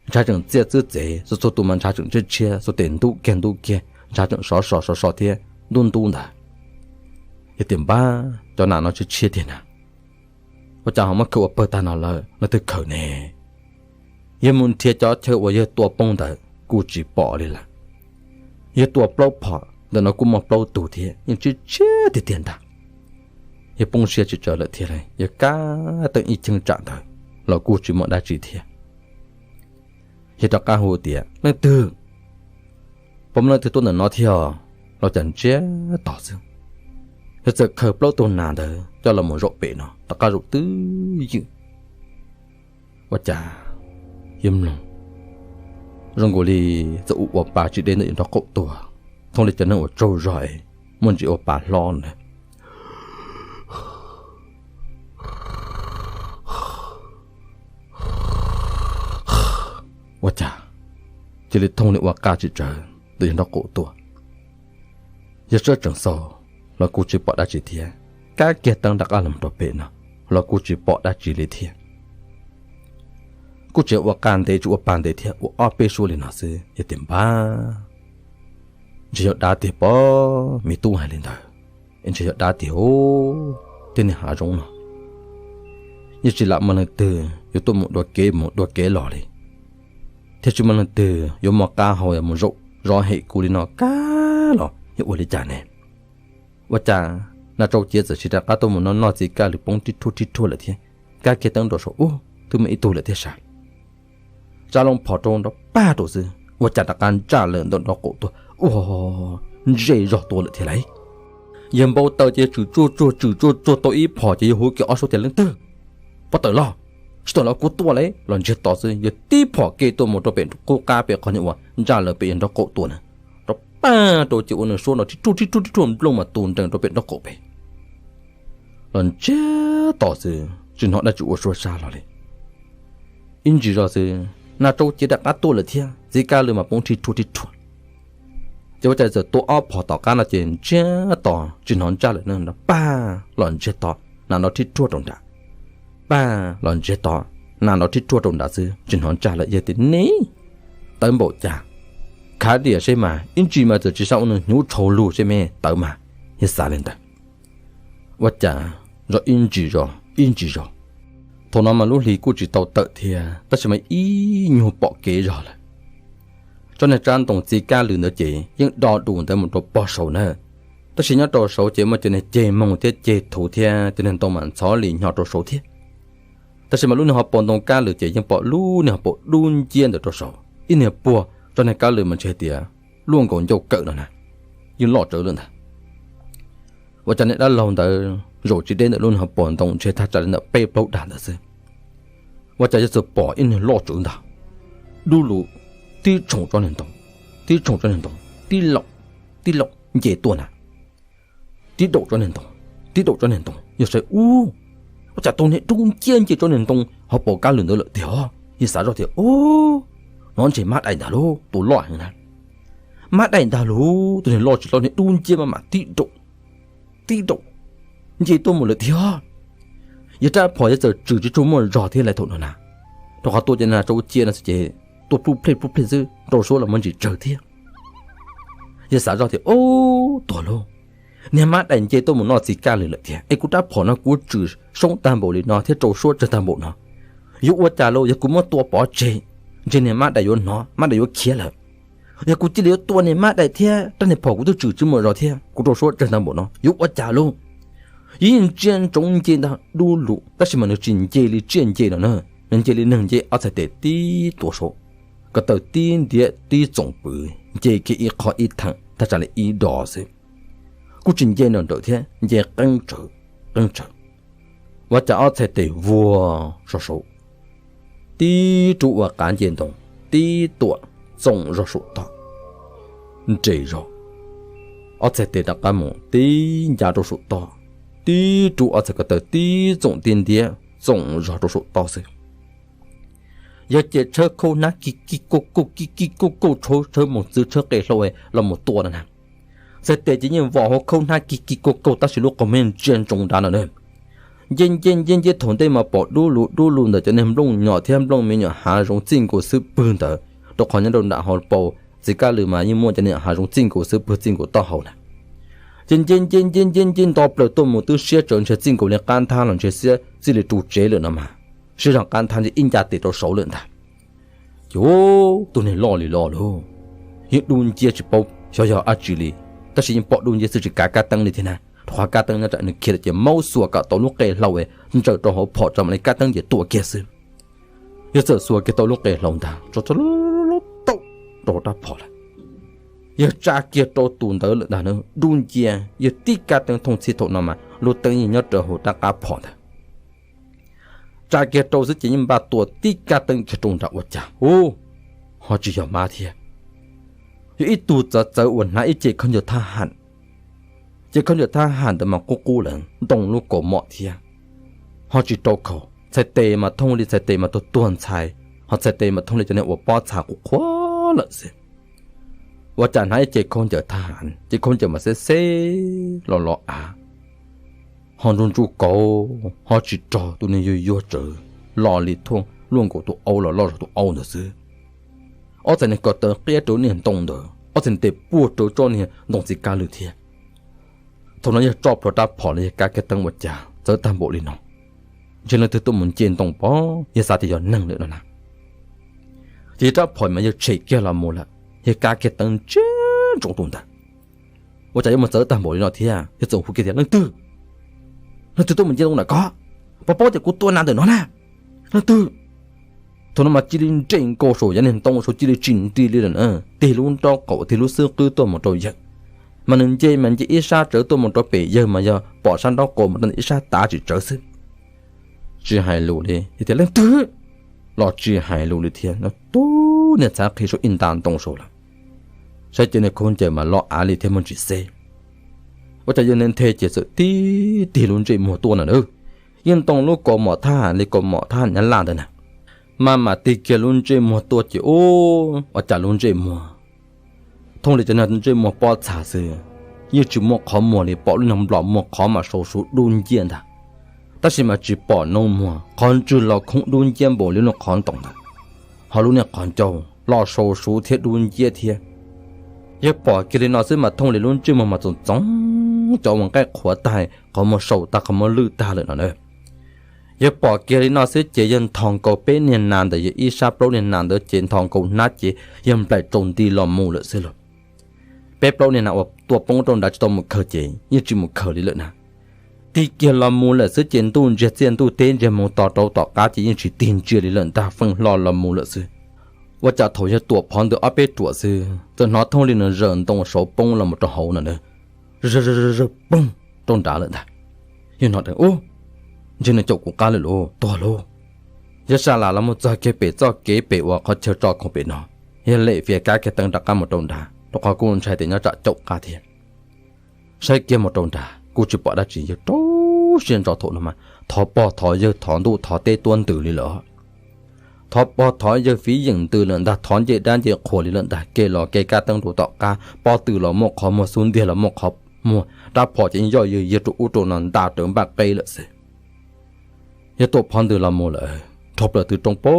Ntshav tseem txiaj txwb txev, txhua txhua tus mas ntshav tseem tshiab tshiab, xuas tes ntub kiag ntub kiag ntshav tseem sov so sov so thiab ntub ntub ntawd. Yog tias npab, cov nas no tshiab tshiab tiag na, ua cas ho muab khaws ua pawg tag no lawm, leej twg khaws ne? Yog mus nrhiav cov chaw uas yawg tua poob ntawd kuj tsis pom li lawm. Yawg tua plaub phom ntawm no kuj muaj plaub tug thiab yeej tshiab tshiab tiag tiag ntag. Yawg poob siab tsis tsawg lawm thiab, yawg kab teeb ib cheeb tsam ntawd los kuj tsis muaj dab tsi thiab. Yawg rov qab hu tias, Leej twg? Puas muaj leej twg tuaj ntawm no thiab los cas ntsiag to xwb. Yog txawm khaws plaub tug nas ntawd coj los mus zaum pem no rov qab zaum twb ywm. Ua cas yuav mloog zoo nkaus li txawm ua ua pa tsis deb ntawm yus nraub qaum tuaj, thooj li cov neeg uas tsaug zog es muaj ntsis ua pa hlob na. Ua cas cia li thooj li ua qa tsis tsawg ntawm yus nraub qaum tuaj. Yog sab tseem xaus los kuj tsis pom dab tsi thiab, kab kiag teeb rov qab los rau pem no los kuj tsis pom dab tsi li thiab. Kuj tseem ua qa ntev tsis ua pa ntev thiab, ua ob peb suab li no xwb yog tias npab, ntshe yog dab tiag pom me tub hais li ntawd, ntshe yog dab tiag thiab niag hav zoov no. Yeej tsis lam muaj leej twg yuav tuaj mus dua kev mus dua kev los li, thiab tsis muaj leej twg yuav muaj qab hau mus zaum zov hem kuv li no kab los yog ua li cas ne? Ua cas Naj Tsau Ciav txawm sis rov qab tuaj mus noj noj txiv kaj lwm poob rib rhuaj rib rhuaj lawm thiab, kab kiag teeb rau saum ub twb muaj ib tug lawm thiab sav. Tsa loo phom rau nrov pag rau xwb, ua cas rov qab ntsaj lawm ntawm nraub qaum tuaj ua ntse zog tuaj lawm thiab lauj. Yawg npau taws ces tswm tsuag tsuag tswm tsuag tsuag tau ib phom ces yawg hu kiag ob suab tias leej twg, pov tawm los, tsis tawm los kuv tua lauj los ntsiag to xwb. Yawg tib phom ke tuaj mus rau pem qub qab pem qhov niag uas ntsaj lawm pem yawg nraub qaum tuaj na, rov pag rau ces ua nws suab no rib rhuaj rib rhuaj rib rhuaj nplooj mas tu nrees rau pem nraub qaum pem los ntsiag to xwb, tsis hnov dab tsi ua suab sab los li. Ib ntsis zog xwb Naj Tsau Ciav rov qab tuaj lawm thiab, txiv kaj lwm mas poob rib rhuaj rib rhuaj. Ces ua cas txawm tua ob phom tom qab no ces ntsiag to tsis hnov ntsaj lawm no, pag los ntsiag to, nas nrov rib rhuaj rau nram, pag los ntsiag to, nas nrov rib rhuaj rau nram xwb tsis hnov ntsaj lawm. Yawg tias ne, tawv npaum cas, khav diam seb mas ib ntsis mas txawm tsis sab ua nws hnyuv tshau lug seb me tawv mas. Yawg xav li ntawd. Ua cas zov ib ntsis zog ib ntsis zog, thaum no mas lub hli kuj tsis tau tawm thiab tab sis mas ib nyuag pom kev zog lawm. Tsob niag tsab ntoo txiv kaj lwm ntawd ces yeej do dus ntawd mus rau pog saud na, tab sis nyob rau saud ces muaj cov niag ceg moog thiab ceg thuv thiab cov niag ntoo mas ntxhov li nyo rau saud thiab. Tab sis mas lub niag hauv paus ntoo kaj lwm ces yeej pom lub niag hauv paus dub nciab ntawd rau saud, ib niag puag tsob niag kaj lwm mas ntshe tias luaj nkaus ncauj kawm no na, yeej loj tsawv lawm ntag. Ua cas niag dab laug ntawd zaum tsis deb ntawm lub niag hauv paus ntoo ntshe thaj tsam li ntawm peb plaub dag ntawd xwb. Ua cas yawg txawm pom ib niag loj tsawv ntag, dub lug, tib tshoom tsob niag ntoo, tib tshoom tsob niag ntoo, tib laum, tib laum nce tuaj na, tib daum tsob niag ntoo, tib daum tsob niag ntoo. Yawg saib ub, ua cas tus niag dub nciab nce tsob niag ntoo hauv paus kaj lwm ntawd lawm tiag. Yawg xav zoj tias ub, no ntshe mab daim ntag lauj, tus loj heev na. Mab daim ntag lauj, tus niag loj tsis loj niag dub nciab maj mam tib daum, tib daum nce tuaj mus lawm tiag. Yawg rab phom yawg txawm tswm tsis tshua muaj zog thiab lawm thaum no na, rau qhov tua ces Naj Tsau Ciav no xwb ces tua plub plej plub plej xwb, rau suab los muaj ntsis tsawg thiab. Yawg xav zoj tias ub, tuag lauj, niag mab daim nce tuaj mus noj txiv kaj lwm lawm tiag es kuv rab phom no kuv tswm soob tag npaum li no thiab rau suab tsawg tag npaum no, yuav ua cas lauj? Yog kuv muab tua pov tseg, ntshe niag mab daim yuav hnov, mab daim yuav khiav lawm. Yog kuv cia li yuav tua niag mab daim thiab rab niag phom kuv twb tswm tsis muaj zog thiab kuv rau suab tsawg tag npaum no yuav ua cas lauj? Yawg yeej ntsia ntsoov nce ntag dub lug tab sis mas nws tsis nce li tsiaj nce no na, nws nce li neeg nce ob txhais tes tib tuam saud, ko taw tib ntiab tib txoom pwv, nce kiag ib qho ib theem thaj tsam li ib dos xwb. Kuj tsis nce nrawm nrawm thiab, nce qeeb tsawv, qeeb tsawv. Ua cas ob txhais tes vuag zog saud, tib rub ua qav nce ntoo, tib tuam txoom zog saum toj, nres zog. Ob txhais tes rov qab mus tib ncab rau saum toj, tib rub ob txhais ko taw tib txoom tib ntiab txoom zog rau saum toj xwb. Yog ces tshawb khaub hnab kig kig kauj kauj kig kig kauj kauj, tshawb mus txwv tshawb qe hlau los mus tua no na. Txhais tes ces yeej vos hauv khaub hnab kig kig kauj kauj tab sis lub qau me ntsia ntsoov nrad no na. Nce nce nce nce thaum ntej mas pom dub lug dub lug ntawm cov niag nplooj nyom thiab nplooj me nyuam hav zoov txij nkaus xub pwg ntawd, rau qhov nyob rau nram hauv paus txiv kaj lwm mas yeej muaj cov niag hav zoov txij nkaus xub pwg txij nkaus taub hau na. Ces nce nce nce nce nce nto plaws tuaj mus twb siab tsawv ntshe txij nkaus li qab nthab los ntshe siab txij li ru tsev lawm no mas, siab zog qab nthab ntshe ib ncaj tes rau saud lawm ntag. Ces tus niag loj li loj lauj, yeej dub nciab tsis paub xyov yog dab tsi li, tab sis yeej pom dub nciab xwb tsis kav kab teeb li thiab na, rau qhov kab teeb nyob tsam nws khiav lawm ces maub xuas kom tau lub qe hlau ntsaws rau hauv phom tso mam li kab teeb ces tua kiag xwb. Yog txawm xuas kiag tau lub qe hlau ntag tso tau rau rab phom lawm. Yawg tsa kiag rau tus ntawd lawm ntag na, dub ncia, yawg tib kab teeb thooj txhij thaum no mas lub teeb yeej nyob rau hauv rab qab phom ntag. Tsa kiag rau xwb ces yeej npaj tua tib kab teeb kiag rau nram ua cas ub, ho tsis yog mab thiab. Yog ib tug txawv txawv uas hnav ib ce khaub ncaws thab ham. Ces khaub ncaws thab ham ntawd mas qub qub lawm, ntoo lub kaus mom thiab, ho tsis rau khaus. Txhais tes mas thooj li txhais tes mas tuag tuag ntxhais, ho txhais tes mas thooj li cov niag uas pob txha qhuav qhuav lawm xwb. Ua cas hnav ib ce khaub ncaws thab ham, ces khaub ncaws mas xeb xeb los los av, ho ntsuj ntsuj kauv, ho tsis raug tus niag yuag yuag tsawv, los li thuaj luaj nkaus tus aub los loj zog tus aub ntawd xwb. Ob txhais niag ko taw qiab rau niag ntoo ntawd, ob txhais niag tes puag rau tsob niag ntoo txiv kab lwj thiab. Thaum no yawg tso plhuav rab phom los yawg kab kiag teeb ua cas txawv tag npaum li no. Ntshe leej twg tuaj mus nce ntoo pob, yawg xav tias yog neeg lawm no na. Ces yawg rab phom mas yawg tshem kiag los mus lawm, yawg kab kiag teeb ntsia ntsoov tus ntawd. Ua cas yuav mus txawv tag npaum li no thiab, yawg txawm hu kiag tias, Leej twg? Leej twg tuaj mus nce ntoo ntawm ko? Puas paub tias kuv tua nas ntawm no na? Leej twg? Thaum no mas cia li nres nkaus saum yav niag ntoo saud cia li tsis nti li lawm na, tig lub nraub qaum tig lub xub qwb tuaj mus rau yawg. Mas nws nce mas nce ib sab tsawv tuaj mus rau pem, yawg mas yog pom sab nraub qaum mus rau ntawm ib sab tav tsis tsawv xwb. Tsis hais lus li tias, Leej twg? Los tsis hais lus li thiab, tub niag txhav qhi saum ib nta ntoo saud lawm. Saib ces niag khaub ncaws mas los av li thiab muaj ntsis xeb. Ua cas yawg nthe nthe ces txawm tib tig lub ntsej muag tuaj no na. Yeej ntoo lub kaus mom thab ham li kaus mom thab ham nyab laj ntawd na, mas mam tig kiag lub ntsej muag tuaj ces ub, ua cas lub ntsej muag thooj li cov niag ntsej muag pob txha xwb, yeej tsis muaj qhov muag li, pom lub niag nplom muag qhov mas sau suv dub nciab ntag. Tab sis mas tsis pom noob muag, qhov ntswg los khoob dub nciab npaum li lub qhov ntoos ntawd, ho lub niag qhov ncauj los sau suv thiab dub nciab thiab. Yawg pom kiag li no xwb mas thooj li lub ntsej muag mas txoov txoov cov uas nqaij qhuav tag, qhov muag sau tag qhov muag lwj tag lawm no na. Yawg pom kiag li no xwb ces yawg nthos nkaus peb niag nas ntawd, yawg ib sab plaub niag nas ntawd ces nthos nkaus hnab ces yawg nplaim tsaus nti los mus lawm xwb lauj. Peb plaub niag nas uas tuaj poob rau nrad tsis tau mus khaws ces yeej tsis mus khaws li lawm na. Tig kiag los mus lawm xwb ces ntuj ntsiag txiaj ntuj teb ntsiag mus tos rau tom qab ces yeej tsis tig ntsia li lawm ntag, feej hlo los mus lawm xwb. Ua cas thaum yawg tuam phov ntawm ob peb ruam xwb txawm hnov thooj li nws zawm ntoo saud poob los mus rau hauv no na, zawg zawg poog rau nrad lawm ntag. Yawg hnov dheev ub, ntshe nws caum kuv qab lawm lauj, tuag lauj. Yawg sab las los mus txog kiag pem txoj kev pem uas qhov chaw tso khoom pem no, yawg lem fias kab kiag teeb rov qab mus rau nrad, rau qhov kuj ntshai tias nyob tsam caum qab thiab. Saib kiag mus rau nrad kuj tsis pom dab tsi, yawg rau siab ntso thaum no mas thov pog thov yawg thov ntuj thov teb tuab ntws li lawm. Thov pog thov yawg fiv yeem ntws lawm ntag, thov ncej dab ncej qhua li lawm ntag, kev los kev kab teeb rau tom qab, pob tw los muaj qhov muag, xub ntiag los muaj qhov muag, rab phom ces yoj yawg yawg rau ub rau no nta rawv npaj qeb lawm xwb. Yawg tuam phov ntws los mus lawm, rho plaws tw roob pag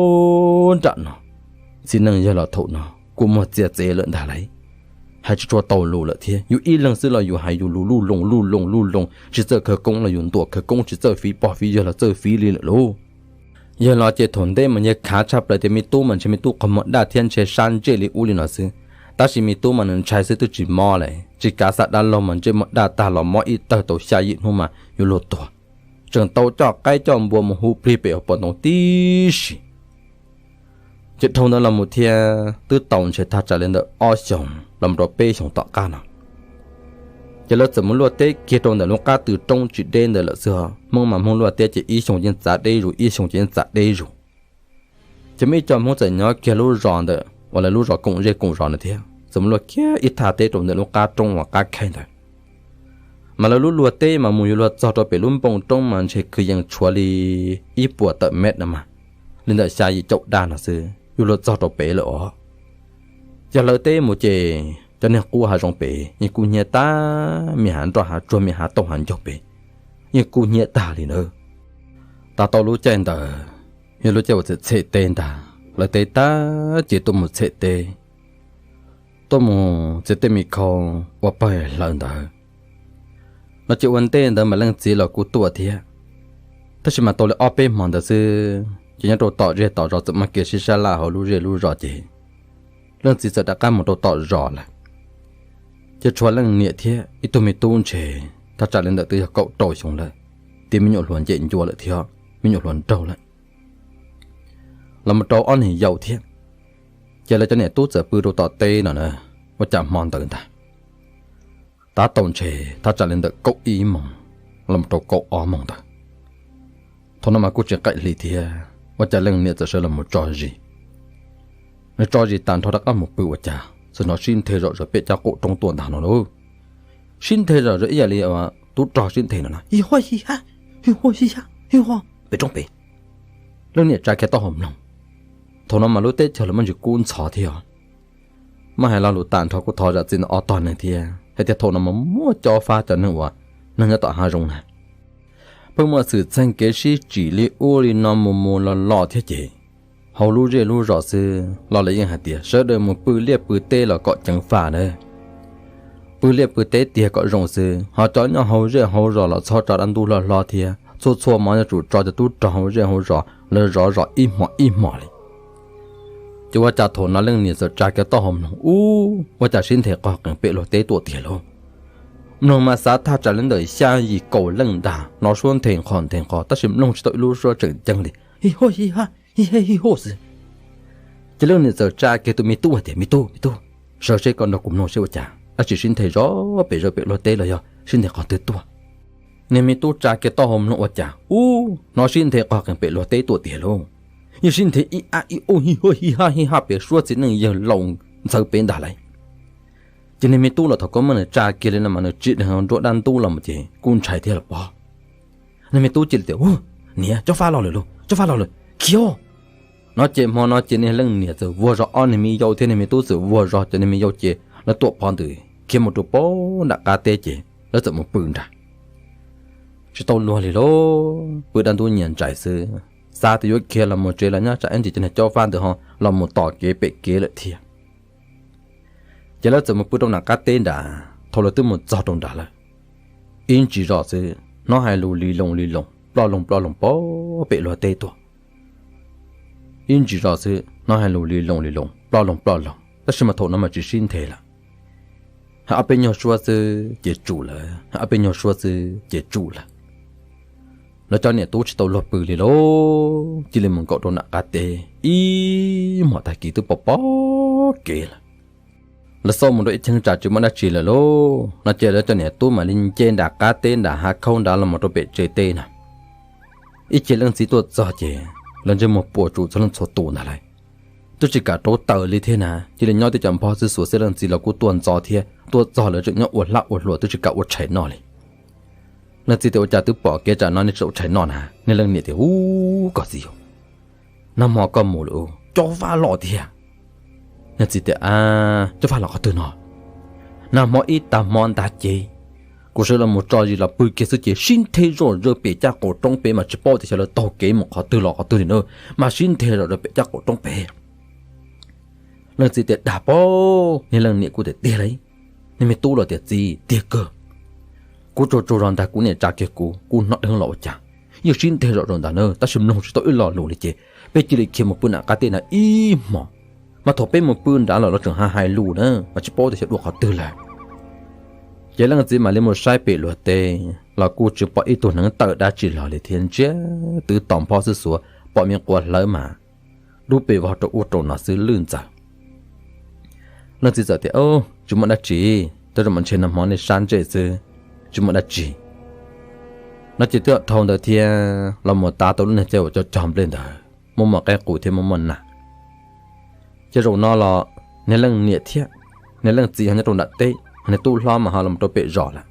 nram no. Txiv neej yawg los thaum no kuj muag txiag txev lawm ntag lauj, hais tsis tshua tau lus lawm thiab. Yus ib leeg xwb los yus hais yus lus luj loo luj loo luj loo, tsis txawj khawv koob los yus ntuas khawv koob, tsis txawj fiv pog fiv yawg los txawj fiv li lawm lauj. Yawg los ces thaum ntej mas yawg khav tshaj plaws tias me tub mas ntshe me tub qhov muag daj thiab ntshe sab ntsej li ub li no xwb. Tab sis me tub mas nws ntshai xwb twb tsis mob lawm, tsis kav xav dab laug mas ntsej muag daj tag los mob ib tawg tau xya yim hnub mas yuav luag tuag. Tseem tau coj qaib coj npua mus hu plig pem hauv paus ntoo tib si. Ces dhau ntawd los mus thiab twb tau ntshe thaj tsam li ntawm ob xyoos los rau peb xyoos tom qab no, ces lawv txawm mus luaj teb kiag rau ntawm lub qab tw roob tsis deb ntawd lawm xwb. Hmoob mas Hmoob luaj teb ces ib xyoos yeej txav deb zus, ib xyoos ces yeej txav deb zus. Ces muaj ib co Hmoob txawm nyob kiag lub zos ntawm uas lawv lub zos koom zej koom zos na thiab, txawm mus luaj kiag ib thaj teb rau ntawm lub qab roob uas qab khaij ntawd. Mas lawv lub luaj teb mas mus yuav luag txog rau pem lub npoo roob mas ntshe kwv yees tshuav li ib puas tawm mev no mas, li ntawm xya yim caum daj no xwb yuav luag txog rau pem lawm os. Yog lawv teb mus ces cov niag qub hav zoov pem yeej kub hnyiab tag, me hav nroj hav tsuag me hav tauj hav ncaug pem yeej kub hnyiab tag li ntawd. Tas tau lub caij ntawd yog lub caij uas txhem teb ntag, lawv teb tag ces tuaj mus txhem teb, tuaj mus txiav tej me khau ua pawg hlawv ntawd. No ces ua ntej ntawd mas leej txiv los kuj tuaj thiab, tab sis mas tau li ob peb hmo ntawd xwb ces nyob rau tom zej tom zos txawm muaj kev sib sab laj hauv lub zej lub zos ces leej txiv txawm rov qab mus rau tom zos lawm. Ces tshuav leej niam thiab ib tug me tub ntshe thaj tsam li ntawm twb yog kaum rau xyoo lawm, tias me nyuam hluas ncem ncua lawm thiab me nyuam hluas nraug lawm, los mus rau ob niag yau thiab. Ces lawv cov niam tub txawm pw rau tom teb no na, Ua cas hmo ntawd ntag, tab tom ntshe thaj tsam li ntawm kaum ib moos los rau kaum ob moos ntawd. Thaum no mas kuj tsis qaim hli thiab, ua cas leej niam txawm sawv los mus tso zis. Nws tso zis tas nrho rov qab mus pw ua cas txawm hnov sib nthe zom zaws pem caj qaum roob tuaj ntag no lauj. Sib nthe zom zaws ib yam li tub rog sib nthe no na, hi huaj hi ha, hi huaj hi ha, hi huaj pem roob pem. Leej niam tsa kiag taub hau mloog. Thaum no mas lub teb chaws los muaj ntsis kub ntxhov thiab os. Muab hais lo lus tas nrho kuj thov zam txim ntawm ob tog neeg thiab, hais tias thaum no mas muaj cob fab cov neeg uas neeg nyob tom hav zoov na, pheej muaj xwm txheej kev sib tsim li ub li no mus mus los los thiab ces hauv lub zej lub zos xwb los lawv yeej hais tias sawv daws mus pw liaj pw teb los kom ceev faj na. Pw liaj pw teb tiag kom zoo xwb, ho cov nyob hauv zej hauv zos los txhob tso dab ntub hlob hlob thiab, txhua txhua hmo yuav tsum tso cov tub rog hauv zej hauv zos lawv zov zov ib hmos ib hmos li. Ces ua cas thaum no leej niam txawm tsa kiag taub hau mloog ub, ua cas sib nthe qog qees pem luag teb tuaj tiag lauj. Mloog mas xav thaj tsam li ntawm xya yim kaum leej ntag, hnov suab nthe nqho nthe nqho tab sis mloog tsis tau ib lub suab tseem ceeb li, hi huaj hi ha, hi he hi huaj xwb. Ces leej niam txawm tsa kiag tus me tub hais tias, me tub, me tub, sawv seb koj nrog kuv mloog seb ua cas dab tsi sib nthe zov pem zov pem luag teb los yog sib nthe qhov twg tuaj. Niag me tub tsa kiag taub hau mloog ua cas ub, hnov sib nthe qog qees pem luag teb tuaj tiag lauj. Yeej sib nthe ib ab ib ub hi huaj hi ha hi ha pem suab txiv neej yawg laus ntxhawv pem ntag lauj. Ces niag me tub los thaum koj muab nws tsa kiag li no mas nws tsim dheev nruab dab ntub los mus ces kuj ntshai thiab los pob. Niag me tub cia li tias, u, niam, cob fab los lawm lauj, cob fab los lawm, khiav. No ces hmo no ces niag leej niam txawm vuag zog ob niag me yau thiab niag me tub txawm vuag zog cov niag me yau ces lawv tuam phov ntws khiav mus rau pem nram qab teb ces lawv txawm mus pw nrad. Tsis tau luag li lauj, pw dab ntub nyias ntsais xwb, xav tias yuav khiav los mus tsev los nyob tsam ib ntsis cov niag cob fab ntawd ho los mus tom kev pem kev lawm thiab. Ces lawv txawm mus pw rau nram qab teb nrad, thaum lawv twb mus txog rau nrad lawm, ib ntsis zog xwb hnov hais lus li loo li loo ploj loo ploj loo pem luag teb tuaj. Ib ntsis zog xwb hnov hais lus li loo li loo ploj loo ploj loo, tab sis mas thaum no mas tsis sib nthe lawm. Hais ob peb nyuag suab xwb ces tsum lawm, hais ob peb nyuag suab xwb ces tsum lawm. Lawv cov niam tub tsis tau luag pw li lauj, cia li mus nkaum rau nram qab teb, ib hmos tag kis twb pom pom kev lawm. Lawv xauj mus rau ib cheeb tsam tsis muaj dab tsi lawm lauj, no ces lawv cov niam tub mam li nce nram qab teb nram hav khaub nrad los mus rau pem tsev teb na. Ib chim leej txiv tuaj txog ces lawv ntsej muag puas tsuaj txhua leej txhua tus ntag lauj. Twb tsis kam rauv taws li thiab na, cia li nyob tib co nphob xwb xuav xeb leej txiv los kuj tuaj ntxov thiab, tuaj txog lawv tseem nyob ua hlab ua hlua twb tsis kam ua tshais noj li. Leej txiv tias ua cas twb pom kev tsam no nej tsis tau ua tshais noj na? Niag leej niam tias u, koj txiv, nag hmo koj mus lawm cob fab los tiag. Niag txiv tias a, cob fab los qhov twg no? Nag hmo ib tag hmo ntag ces kuv sawv los mus tso zis los pw kiag xwb ces sib nthe zom zaws pem caj qaum roob pem mas tsis paub tias xyov lawv taug kev mus qhov twg los qhov twg li na, mas sib nthe zom zaws pem caj qaum roob pem. Leej txiv tias dag pob, niag leej niam kuj tias tiag lauj, niag me tub los tias txiv tiag kawg. Kuv tsaug tsaug zog ntag kuv niam tsa kiag kuv, kuv hnov dheev los ua cas yeej sib nthe zom zaws ntag na, tab sis mloog tsis tau ib lo lus li ces peb cia li khiav mus pw nram qab teb nrad ib hmos, mas thaum peb mus pw nrad los lawv tseem hais hais lus na, mas tsis paub tias xyov dua qhov twg lawm. Ces leej txiv mam li mus saib pem luag teb los kuj tsis pom ib tug hneev tawm dab tsi los li thiab, ntsiag twb to nphob xwb xuav pom me quav hlawv mas dub pes vog rau ub rau no xwb lwj ntxaws. Leej txiv txawm tias tsis muaj dab tsi, tej zaum mas ntshe nag hmo nej sab ntsej xwb, tsis muaj dab tsi. No ces twb dhau ntawd thiab los mus tav tau lub niag caij uas cog cog nplej ntawd, muaj muaj qaib qus thiab muaj muaj nas. Ces zaum no los niag leej niam thiab niag leej txiv ho nyob rau nram teb, niag tub hlob mas ho los rau pem zos lawm.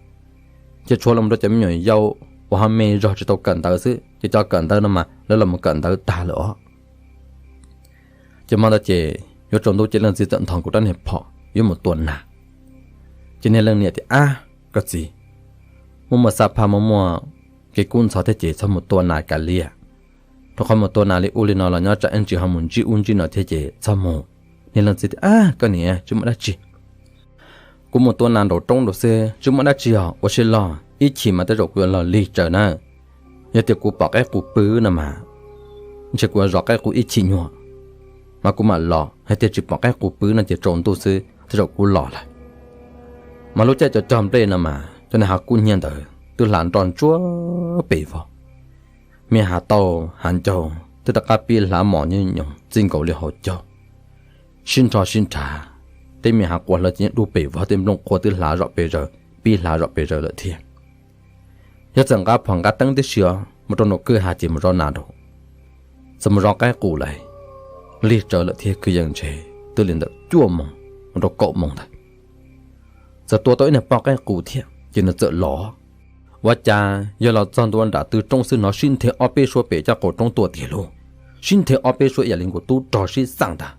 Ces tshuav los rau cov me nyuam yaus uas ho me zog tsis tau kawm ntawv xwb, ces cov kawm ntawv no mas lawv los mus kawm ntawv tag lawm os. Ces hmo ntawd ces yuav tsaus ntuj ces leej txiv txawm nthos kuv rab niag phom yuav mus tua nas. Ces niag leej niam tias ab, koj txiv, muaj muaj xab phaj muaj muaj kev kub ntxhov thiab ces txhob mus tua nas kav liam, rau qhov mus tua nas li ub li no los nyob tsam ib ntsis ho mus ntsib ub ntsib no thiab ces txhob mus. Niag leej txiv tias ab, koj niam, tsis muaj dab tsi. Kuv mus tua nas nraum roob nraud xwb tsis muaj dab tsi os, ua siab log ib chim mas tej zaum kuv yuav los lig tsawv na. Yog tias kuv pom qaib qus pw no mas ntshe kuv yuav zov qaib qus ib chim nyuag mas kuv mam los, hais tias tsis pom qaib qus pw no ces tsaus ntuj xwb tej zaum kuv los lawm. Mas lub caij cog cog nplej no mas cov niag hav kub hnyiab ntawd twb hla nroj ntsuab pes vog, me hav tauj hav ncauj twb rov qab pib hlav mos nyob nyoos txij nkaus li hauv caug, sib nrho sib nrhav. Tej me hav quas hlawv ces yeej dub pes vog, tej nplooj qhuav twb hlav zom pes zaws, pib hlav zom pes zaws lawm thiab. Yog txawm nqa phom nqa teeb tib si os mus rau nraum kwj ha ces mus zov nas rau, txawm mus zov qaib qus lawm, lig tsawv lawm thiab kwv yees ntshe twb li ntawm cuaj moos mus rau kaum moos ntawd. Txawm tua tau ib niag poj qaib qus thiab ces nws txawm los. Ua cas yog los txog ntua nram tw roob xwb hnov sib nthe ob peb suab pem caj qaum roob tuaj tiag lauj. Sib nthe ob peb suab ib yam li nkaus tub rog sib xaj ntag.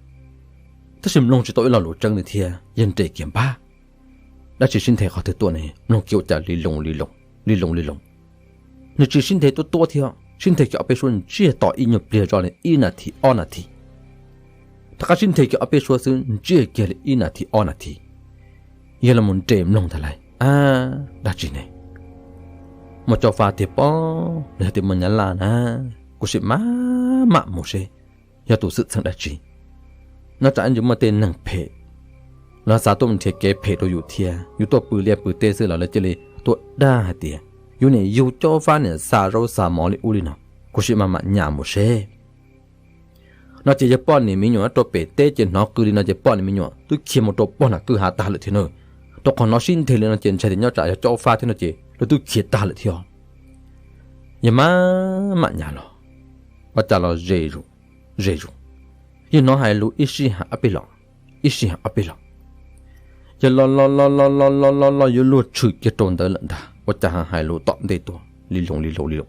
Tab sis mloog tsis tau ib lo lus tseeb li thiab, yog nres kiag npab. Dab tsi sib nthe qhov twg tuaj ne, mloog kiag ua cas li loo li loo li loo li loo. Nws tsis sib nthe tuab tuab thiab, sib nthe kiag ob peb suab ntsiag to ib nyuag pliag zoj li ib nas this ob nas this. Rov qab sib nthe kiag ob peb suab xwb ntsiag kiag li ib nas this ob nas this. Yog los mus nres mloog ntag lauj, ab, dab tsi ne? Muaj cob fab tiag pob, nws hais tias muaj nyab laj na, kuv sim maj mam mus seb yog tus xwm txheej dab tsi. Nyob tsam ib ntsis muaj tej neeg phem los xav tuaj nrhiav kev phem rau yus thiab, yus tuaj pw liaj pw teb xwb los lawv cia li tuaj dag hais tias yus niam yug cob fab niam xa zaub xa mov li ub li no, kuv sim maj mam nyas mus seb. No ces yog poj niam me nyuam rau pem teb ces hnov qw li no ces poj niam me nyuam twb khiav mus rau pog nram kwj ha tag lawm thiab na. Rau qhov hnov sib nthe li no ces ntshai tias nyob tsam yog cob fab thiab no ces lawv twb khiav tag lawm thiab. Yog maj mam nyas los, ua cas los ze zus, ze zus. Yog hnov hais lus ib sij hais ob peb los, ib sij hais ob peb los. Yog los los los los los los los yuav luag tshwm kiag rau ntawd lawm ntag, ua cas hais lus tom ntej tuaj li loo li loo li loo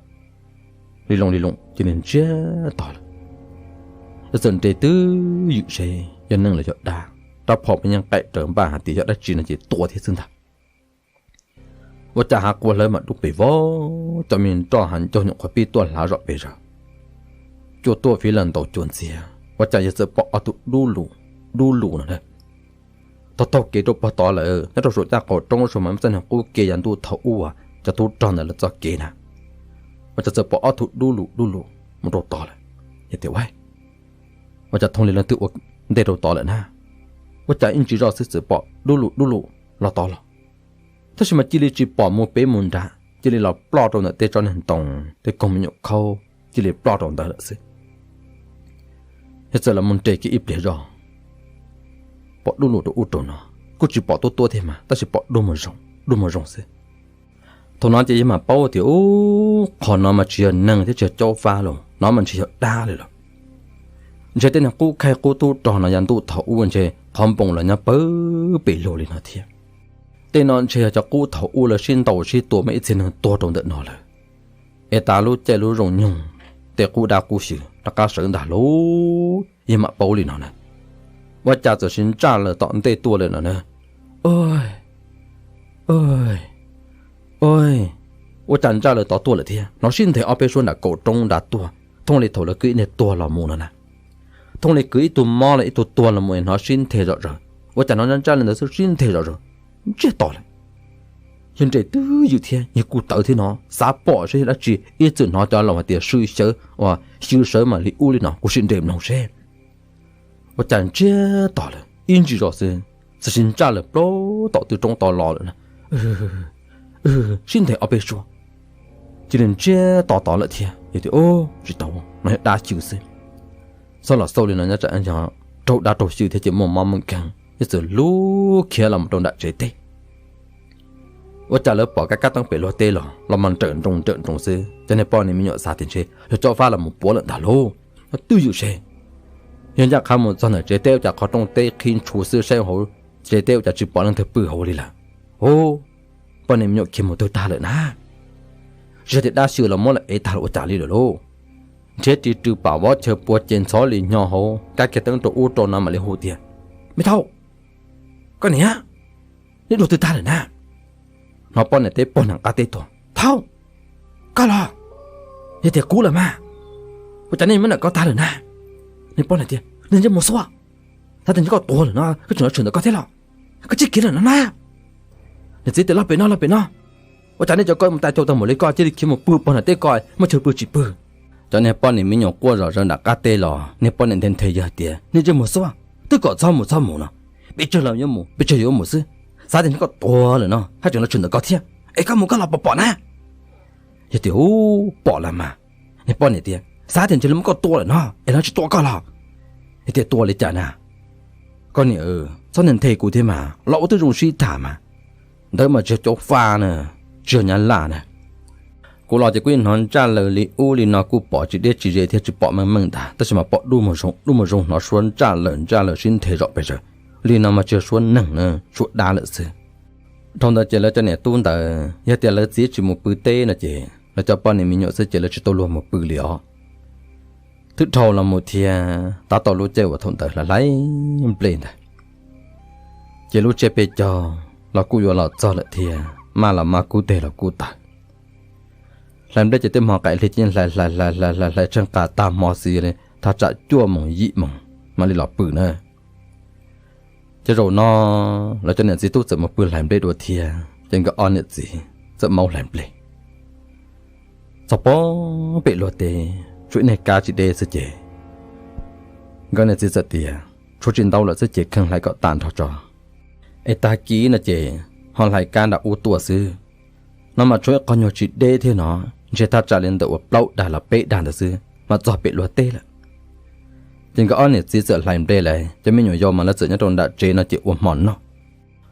li loo li loo cia li ntsiag to lawm. Yog txawm nres twb ywm seb yog neeg los yog dab, rab phom mas yeej qaim raws npaj hais tias yog dab tsi no ces tua thiab xwb ntag. Ua cas hav quas hlawv mas dub pes vog, cov me nroj hav ncauj nyuam qhuav pib tuaj hlav zom pes zaws. Cua tuaj fiv las ntaus cua ntxiag, ua cas yog txawm pom ob tug dub lus, dub lus no na. Taug taug kev rau pog tod lawm, nyob rau saum caj qaum roob saum mas muaj txoj niag qub ke yav ntuj thaum ub cov tub rog ntawd lawv txoj kev na. Ua cas txawm pom ob tug dub lus dub lus mus rau tod lawm. Yog tias ua, ua cas thooj li leej twg ua ntej rau tod lawm na? Ua cas ib ntsis zoj xwb txawm pom dub lus dub lus los tod los, tab sis mas cia li tsis pom mus pem mus nrad, cia li los ploj rau ntawm tej tsob niag ntoo tej koog me nyuam khaub, cia li ploj rau ntawd lawm xwb. Yog txawm los mus nres kiag ib pliag zoj, pom dub lus rau ub rau no, kuj tsis pom tuab tuab thiab mas tab sis pom dub mus zoo, dub mus zoo xwb. Thaum no ces yog mam paub tias ub, qhov no mas tsis yog neeg thiab tsis yog cob fab los, no mas ntshe yog dab li lawm. Ntshe tej niag qub khaib qub tub rog no yav ntuj thaum ub ntshe qhov npoo los nyob pawg pes lug li no thiab. Tej no ntshe yog cov qub thaum ub lawv sib ntaus sib tua muaj ib txhia neeg tuag rau ntawm no lawm, es tas lub caij lub zoo nyoog tej qub dab qub xyw rov qab sawv ntag lauj. Yog mam paub li no na, ua cas txawm sib ntsaj lawm tom ntej tuaj lawm no na. Ua cas ntsaj lawm tod tuaj lawm thiab, hnov sib nthe ob peb suab nram kaum roob nrad tuaj, thooj li thaum lawv kwv ib niag tuag los mus no na. Thooj li kwv ib tug mob los ib tug tuag los mus es hnov sib nthe zom zaws, ua cas hnov ntsaj lawm ntawd xwb sib nthe zom zaws, ntsiag to lawm. Yog nres twb ywm thiab yog kuj tawv thiab no, xav pom seb yog dab tsi ib txwm hnov cov laus hais tias sw xyawv uas xyw sawv mas li ub li no, kuv sim nres mloog seb. Ua cas ntsiag to lawm ib ntsis zoj xwb, txawm sib ntsaj lawm plaub tom tw roob tod los lawm na. Sib nthe ob peb suab, cia li ntsiag to tod lawm thiab. Yog tias tsis tau, no yog dab xyw xwb. Txhob los xauj li no nyob tsam yog raug dab raug xyw thiab ces muaj mob muaj nkeeg, yog txawm lub khiav los mus rau nram tsev teb. Ua cas lawv pom kab kab teeb pem luag teb los los mas nrawm nroos nrawm nroos xwb, cov niag poj niag me nyuam xav tias ntshe yog cob fab los mus puav lawm ntag lauj. Twb ywm seb, yog ncaj qha mus txog ntawm tsev teb ua cas qhov rooj teb qhib ntshu xwb, saib hauv tsev teb ua cas tsis pom leej twg pw hauv li lawm. Ub, poj niag me nyuam khiav mus twg tag lawm na? Tsis yog tias dab xyw los muab lawv ev tag los ua cas li lawm lauj? Nrhiav ris rws pam vov chaw pua ces ntxhov li hnyo hauv kab kiag teeb rau ub rau no mam li hu tias, Me thaub, koj niam, neb dua twg tag lawm na? Hnov poj niam teb pog nram qab teb tuaj, Thaub, koj los? Yog tias kuv lawm mas, ua cas nej muab nram ko tag lawm na? Nws poj niam tias, Nws ntsej muag xuab, xav tias ntshe koj tuag lawm no koj tseem los tshwm ntawm ko thiab los? Koj cia khiav lawm no na. Nws txiv tias, Los pem no, los pem no. Ua cas nej cov ko mus tas caug tag npaum li koj cia li khiav mus pw pog nram teb ko, muaj chaw pw tsis pw? Cov niag poj niam me nyuam quaj zom zaws nram qab teb los niag poj niam nthe nthe yog tias, Nej ntsej muag xuab, twb kom txhob mus txhob mus no, pes tsawg los yuav mus, pes tsawg yuav mus xwb. Xav tias ntshe koj tuag lawm no haj tseem los tshwm ntawm ko thiab, es koj mus koj los pom pom na. Yog tias, Ub, pom lawm mas. Niag poj niam tias, Xav tias ntshe lawv muab koj tua lawm no es lawv tsis tua koj los? Yog tias tua li cas na? Koj niam, txhob nthe kuv thiab mas, los ua twb zoo sib tham mas. Ntawd mas tsis yog cov faj na, tsis yog nyab laj na. Kuv los ces kuv yeej hnov ntsaj lawm li ub li no kuj pom tsis deb tsis ze thiab tsis pom meej meej ntag, tab sis mas pom dub mus zoo dub mus zoo hnov suab ntsaj lawm ntsaj lawm sib nthe zom pes zaws. Li no mas tsis yog suab neeg na, suab dab lawm xwb. Dhau ntawd ces lawv cov niam tub ntawd yog tias lawv txiv tsis mus pw teb no ces lawv cov poj niam me nyuam xwb ces lawv tsis tau luag mus pw li os. Twb dhau los mus thiab tab tom lub caij uas thaum ntawd hlais hlais nplej ntag, ces lub tsiab peb caug los kuj yuav los txog lawm thiab, maj los maj kub teg los kub tawg. Hlais nplej ces tej hmo qaim hli ces hlais hlais hlais hlais hlais hlais tsheej qas tag hmo xwb li thaj tsam cuaj moos yim moos mam li los pw na. Ces zaum no lawv cov niam txiv tub txawm mus pw hlais nplej dua thiab, ces nkawd ob niam txiv txawm maub hlais nplej. Txog pem luag teb tshuav ib niag kab tsis deb xwb ces nkawd niam txiv txawm tias tshuav tsis ntau lawm xwb ces kheev hlais kom tag nrho tso, es tag kis no ces ho hlais kab nram ub tuaj xwb. No mas tshuav ib qho nyuag tsis deb thiab no, ntshe thaj tsam li ntawm uas plaub dag los peb dag ntawd xwb mas txog pem luag teb lawm. Ces nkawd ob niam txiv txawm hlais nplej lawm, cov me nyuam yaus mas lawv txawm nyob rau nram tsev no ces ua hmo noj.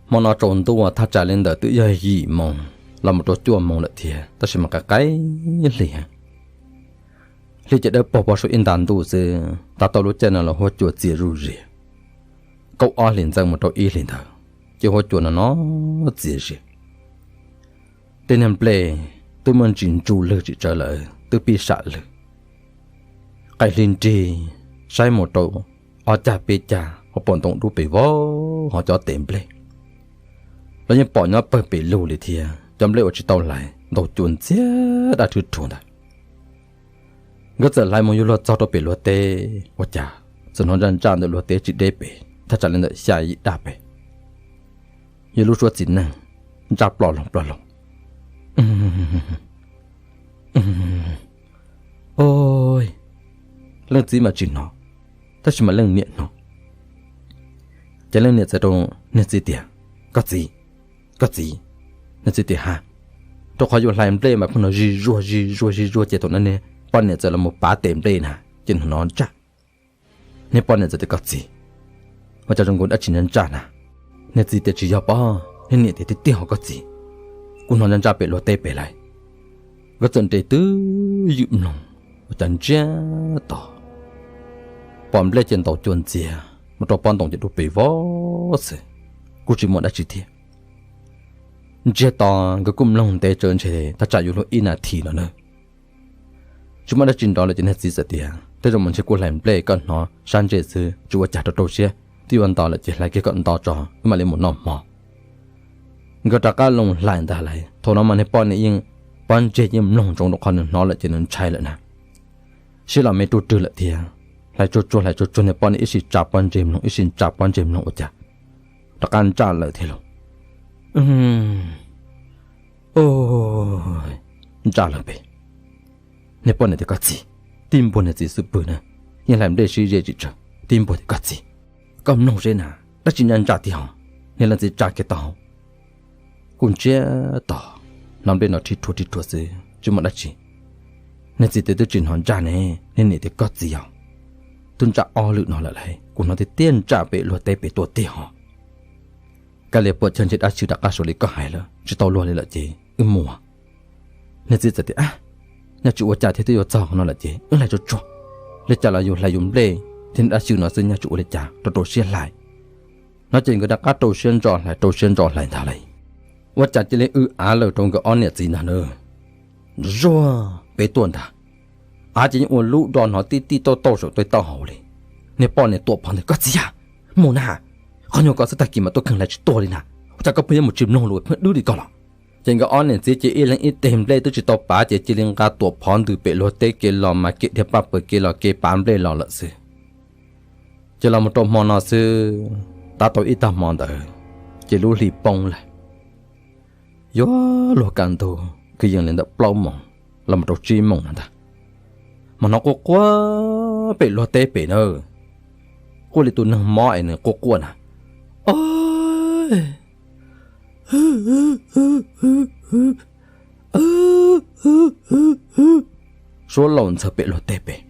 Hmo no tsaus ntuj thaj tsam li ntawm twb yog yim moos los mus rau cuaj moos lawm thiab, tab sis mas qaim qaim hli heev. Hli ces dawb paug pog saum ib nta ntuj xwb, tab tom lub caij no los huab cua txias zuj zus, kaum ob hlis ntxeev mus rau ib hlis ntawd, ces huab cua no no txias zias. Tej niag nplej twb muaj ntsis ntsu lwg tsis tsawg lawm twb pib sam lwg. Qaim hli nrig saib mus rau ob cag peb cag ho pom ntoo dub pes vog ho cov tes nplej los yeej pom nyob pawg pes lug li thiab, cov nplej uas tsis tau hlais ntaus cua ntxiag dab rhuv rhuv ntawd. Nkawd txawm hlais mus yuav luag txog rau pem luag teb ua cas txawm hnov ntsaj ntsaj ntawm luag teb tsis deb pem, thaj tsam li ntawm xya yim dag pem, yog lub suab txiv neej ntsaj ploj loog ploj loog. Leej txiv mas tsis hnov, tab sis mas leej niam hnov. Ces leej niam txawm rau niag txiv tias, Koj txiv, koj txiv. Niag txiv tias, Ha. Rau qhov yus hlais nplej mas pheej hnov zig zuag zig zuag zig zuag ces thaum no niag poj niam txawm los mus pav tes nplej na ces hnov ntsaj. Niag poj niam txawm tias, Koj txiv, ua cas zoo nkaus dab tsi ntsaj ntsaj na? Niag txiv tias, Tsis yog pob. Niag niam tias, Tiag tiag ho koj txiv, kuv hnov ntsaj ntsaj pem luag teb pem lawm. Nkawd txawm nres twb ywm mloog, ua cas ntsiag to, pom nplej ces ntaus cua ntxiag mus rau pob ntoo ces dub pes vog xwb, kuj tsis muaj dab tsi thiab. Ntsiag to nkawd kuj mloog ntev tsawv ntshe thaj tsam yuav luag ib nas this no na. Tsis muaj dab tsi nrov lawm ces niag txiv txawm tias, Tej zaum mas ntshe kuv hlais nplej koj hnov sab ntsej xwb, tsis ua cas, rau rau siab, twb yuav nto lawm ces hlais kiag kom nto tso wb mam li mus noj hmo. Nkawd rov qab loo hlais ntag lauj. Thaum no mas niag poj niam yeej pob ntseg yeej mloog ntsoov rau qhov nws hnov lawm ces nws ntshai lawm na. Siab los me ruj rwg lawm thiab, hlais tsuag tsuag hlais tsuag tsuag niag poj niam ib sij tsa pob ntseg mloog ib sij tsa pob ntseg mloog ua cas rov qab ntsaj lawm thiab lauj. Ntsaj lawm pem. Niag poj niam tias, Koj txiv, tib npuag niag txiv xub pwg na, yeej hlais nplej sib ze tsis tsawg, tib npuag tias, Koj txiv, koj mloog seb na, dab tsi ntsaj ntsaj tiag ho. Niag leej txiv tsa kiag tau, kuj ntsiag to, hnov nplej no rhib rhuav rhib rhuav xwb tsis muaj dab tsi. Niag txiv tias, Twb tsis hnov ntsaj ne. Niag niam tias, Koj txiv os, twb ntsaj ob lwm no lawm lauj, kuv hnov tiag tiag ntsaj pem luag teb pem tuaj tiag ho. Kav liam puas chaw ntshe dab tsi rov qab suav li koj hais lawm, tsis tau luag li lawm ces wb mus. Niag txiv txawm tias, Ab, nyaj tsis ua cas thiab, twb yuav txog qhov no lawm ces wb hlais tsuag tsuag, li cas los yus hlais yus nplej thiab niag dab tsi no xwb, nyaj tsis ua li cas, rau rau siab hlais. No ces nkawd rov qab rau siab ntso hlais rau siab ntso hlais ntag lauj. Ua cas cia li w av lawm rau nkawd ob niam txiv ntag na. Zuag pem tuaj ntag, av ces yeej ua lub do hnov tib tib tauj tauj saum tej taub hau li. Niag poj niam tuam phov ntag, Koj txiv a, mus na, qhov nyuag ko xwb tag kis mas tuaj kheej hlais tsis tuag li na, ua cas koj pheej yuav mus tsis mloog lus pheej dwb li ko los? Ces nkawd ob niam txiv ces ib leeg ib teg nplej twb tsis tau pav ces cia li nqa tuam phov ntws pem luag teb kev los mas kev dhia paj pawg kev los kev pav nplej los lawm xwb. Ces los mus rau hmo no xwb, tab tau ib tag hmo ntawd ces lub hli poob lawm. Yuav luag kaj ntug kwv yees li ntawm plaub moos los mus rau tsib moos no ntag, mas hnov quaj quaj pem luag teb pem na, quaj li tus neeg mob es nws quaj quaj na. Suab laus ntxhawv pem luag teb pem.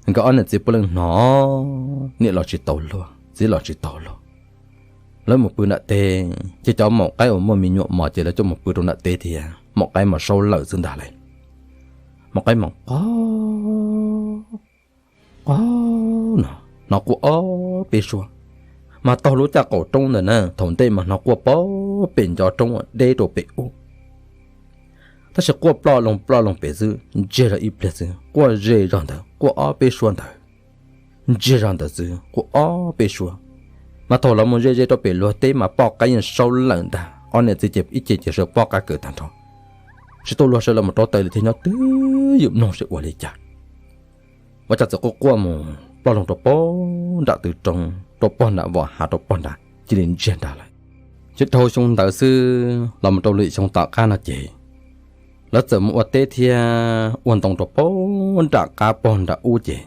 Nkawd ob niam txiv puav leej hnov, niam los tsis tau luag, txiv los tsis tau los. Lawv mus pw nram teb, ces cov maum qaib uas muaj me nyuam mos ces lawv coj mus pw rau nram teb thiab, maum qaib mas saub lawm xwb ntag lauj. Maum qaib mas quaj quaj no, hnov quaj ob peb suab, mas taug lub caj qaum roob ntawd na, thaum ntej mas hnov quaj pem ncov roob uas deb rau pem ub. Tab sis quaj ploj loo ploj loo pem xwb, ntsiag zog ib pliag xwb quaj ze zog ntawd, quaj ob peb suab ntawd, ntsiag zog ntawd xwb quaj ob peb suab. Mas thaum los mus ze ze rau pem luag teb mas poj qaib yeej saub lawm ntag, ob niam txiv ces ib ce ces sawv poj qaib kawm tag nrho, tsis tau luag sawv los mus rau taws li thiab, nyob twb ywm mloog seb ua li cas. Ua cas txawm quaj quaj mus ploj loo rau pog nram tw roob, rau pog nram vos hav, rau pog nrad cia li ntsiag nrad lawm. Ces dhau xyoo ntawd xwb los mus rau lwm xyoo tom qab no ces lawv txawm mus ua teb thiab ua ntoo rau pog nram qab pog nram ub ces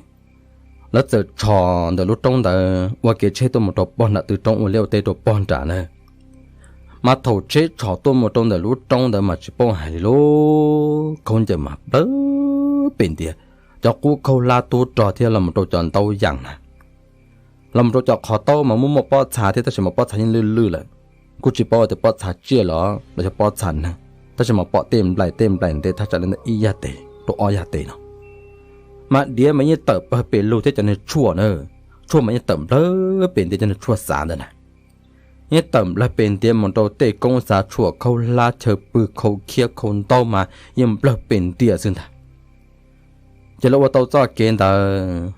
lawv txawm tshom ntawm lub roob ntawd ua kev tsheb tuaj mus rau pog nram tw roob ua liaj ua teb rau pog nrad na. Mas thaum tsheb tshom tuaj mus rau ntawm lub roob ntawd mas tsis paub hais li lub khaub ncaws mas nplawg pem ntias, cov qub khaub hlab tub rog thiab los mus rau cov ntaub yas na, los mus rau cov qhov taub mas muaj muaj pob txha thiab tab sis mas pob txha yeej lwj lwj lawm, kuj tsis paub tias pob txha tsiaj los los yog pob txha neeg, tab sis mas pom tej nplaim tej nplaim ntev thaj tsam li ntawm ib yaj tes rau ob yaj tes no. Mas diav mas yeej tawm pawg pes lug thiab cov niag tshuaj na, tshuaj mas yeej tawm nplawg pes ntias, cov niag tshuaj xav ntawd na yeej tawm nplawg pes ntias mus rau tej koob xav tshuaj khaub hlab chaw pw khau khiab khau ntaub mas yeej nplawg pes ntias xwb ntag. Ces lawv ua tau txoj kev ntawd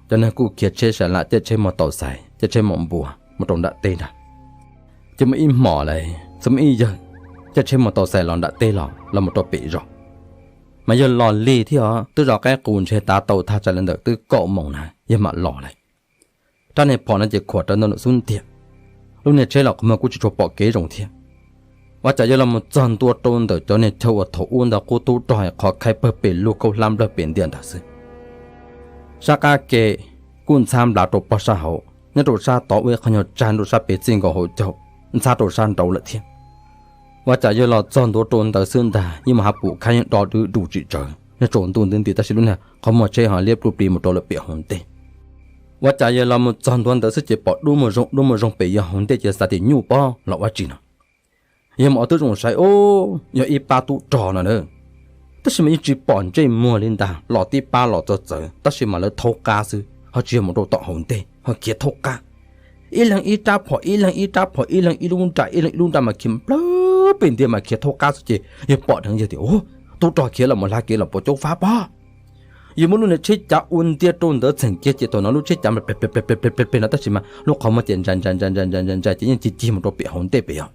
cov neeg kuj khiav tsheb sa lam, caij tsheb mus tau xais, caij tsheb mus npua mus rau nram teb ntag. Ces muaj ib hmos lawm txawm muaj ib yawg caij tsheb mus tau xais los nram teb los los mus rau pem zos. Mas yawg los lig thiab os, twb zov qaib qus ntshe tav tau thaj tsam li ntawm twb kaum moos na yawg mam los lawm. Rab niag phom no ces khuam rawv ntawm nws xub ntiag, lub niag tsheb los qhov muag kuj tsis tshua pom kev zoo thiab. Ua cas yawg los mus txog ntua rau ntawm cov niag chaw uas thaum ub ntawd qub tub rog qhov khaib pawg pes lug khaub hlab nplawg pes ntias ntawd xwb. Sab qab ke kuj ntxhab nplav rau pog sab hauv, nyob rau sab tod ua ib qho nyuag tsag rau sab pem txij nkaus hauv caug, ntxhab rau sab nraud lawm thiab. Ua cas yawg los txog ntua rau ntawd xwb ntag yeej mus hav pum khab yeej do dwb dus tsis tsawv, nyob tsaus ntuj nti nti tab sis lub niag qhov muag tsheb ho liab pluj plig mus rau lawm pem hauv ntej. Ua cas yawg los mus txog ntua ntawd xwb ces pom dub muag zoo dub muag zoo pem yawg hauv ntej ces xav tias nyuj pob los ua tsi no. Yawg mus ua tib zoo saib, ub, yog ib pab tub rog no na, tab sis mas yeej tsis pom ntsej muag li ntag, los tib pab los txawv txawv tab sis mas lawv thaub qab xwb ho tsis yog mus rau tom hauv ntej ho khiav thaub qab. Ib leeg ib rab phom, ib leeg ib rab phom, ib leeg ib lub nra, ib leeg ib lub nra mas khiav nplawg pem ntias mas khiav thaub qab xwb ces yawg pom dheev yawg tias, ub, tub rog khiav los mus hla kev los puas caub fab pob. Yawg muab lub niag tsheb cav ua ntiag rau ntawd txheem kiag ces thaum no lub tsheb cav npleg pleg pleg no tab sis mas lub qhov muag ces ntsais ntsais ntsais ntsais ntsais ntsais ces yeej cig cig mus rau pem hauv ntej pem os.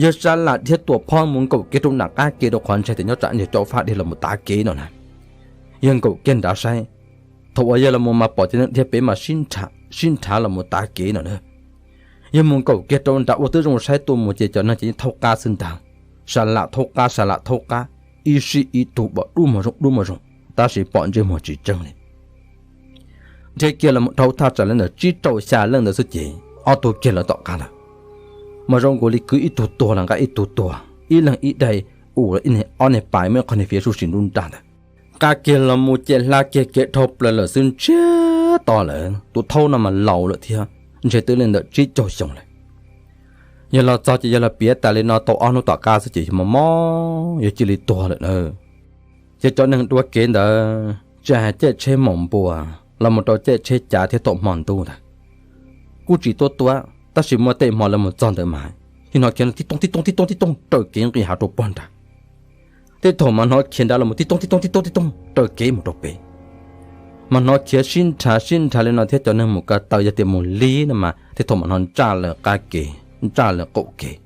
Yawg sa lam dhia tuam phom mus nkaum kiag rau nram qab ke rau qhov ntshai tias nyob tsam niag caub fab dhia los mus tav kev no na. Yawg nkaum kiag nrad saib, thaum uas yawg los mus mas pom cov neeg dhia pem mas sib nrhav los mus tav kev no na. Yawg mus nkaum kiag rau nrad ua tib zoo saib tuaj mus ces cov neeg ces yeej thaub qab xwb ntag, sa lam thaub qab sa lam thaub qab, ib sij ib tug pom dub muag zoo dub muag zoo, tab sis pom ntsej muag tsis tseeb li. Dhia kiag los mus dhau thaj tsam li ntawm tsib rau xya leej ntawd xwb ces ob tug kiag lawv tom qab ntawd mas zoo nkaus li kwv ib tug tuag los nqa ib tug tuag, ib leeg ib daim, ua ob niag pais muaj ib qho niag fiav suj si nruab nrag ntawd. Nqa kiag los mus ces hla kiag kev dhau plaws lawm xwb ntsiag to lawm, tus thaub no mas laus lawm thiab, ntshe twb li ntawm tsib caug xyoo lawm. Yawg los txog ces yawg los piav tas li no tau ob hnub tom qab xwb ces yawg mob mob yawg cia li tuag lawm na. Ces cov neeg dua kev ntawd tsis hais caij tsheb maum npua los mus rau caij tsheb cav thiab thaum hmo ntuj ntawd kuj tsis tuab tuab, tab sis muaj tej hmo lawv mus txog ntawd mas yeej hnov khiav tib tooj tib tooj tib tooj tib tooj raws kev nqis hav rau pog nrad. Tej thaum mas hnov khiav nrad los mus tib tooj tib tooj tib tooj tib tooj raws kev mus rau pem. Mas hnov khiav sib nrhav sib nrhav li no thiab cov neeg mus ko taw yog tias mus lig no mas tej thaum mas hnov ntsaj lawv qab kev, ntsaj lawv qaum kev.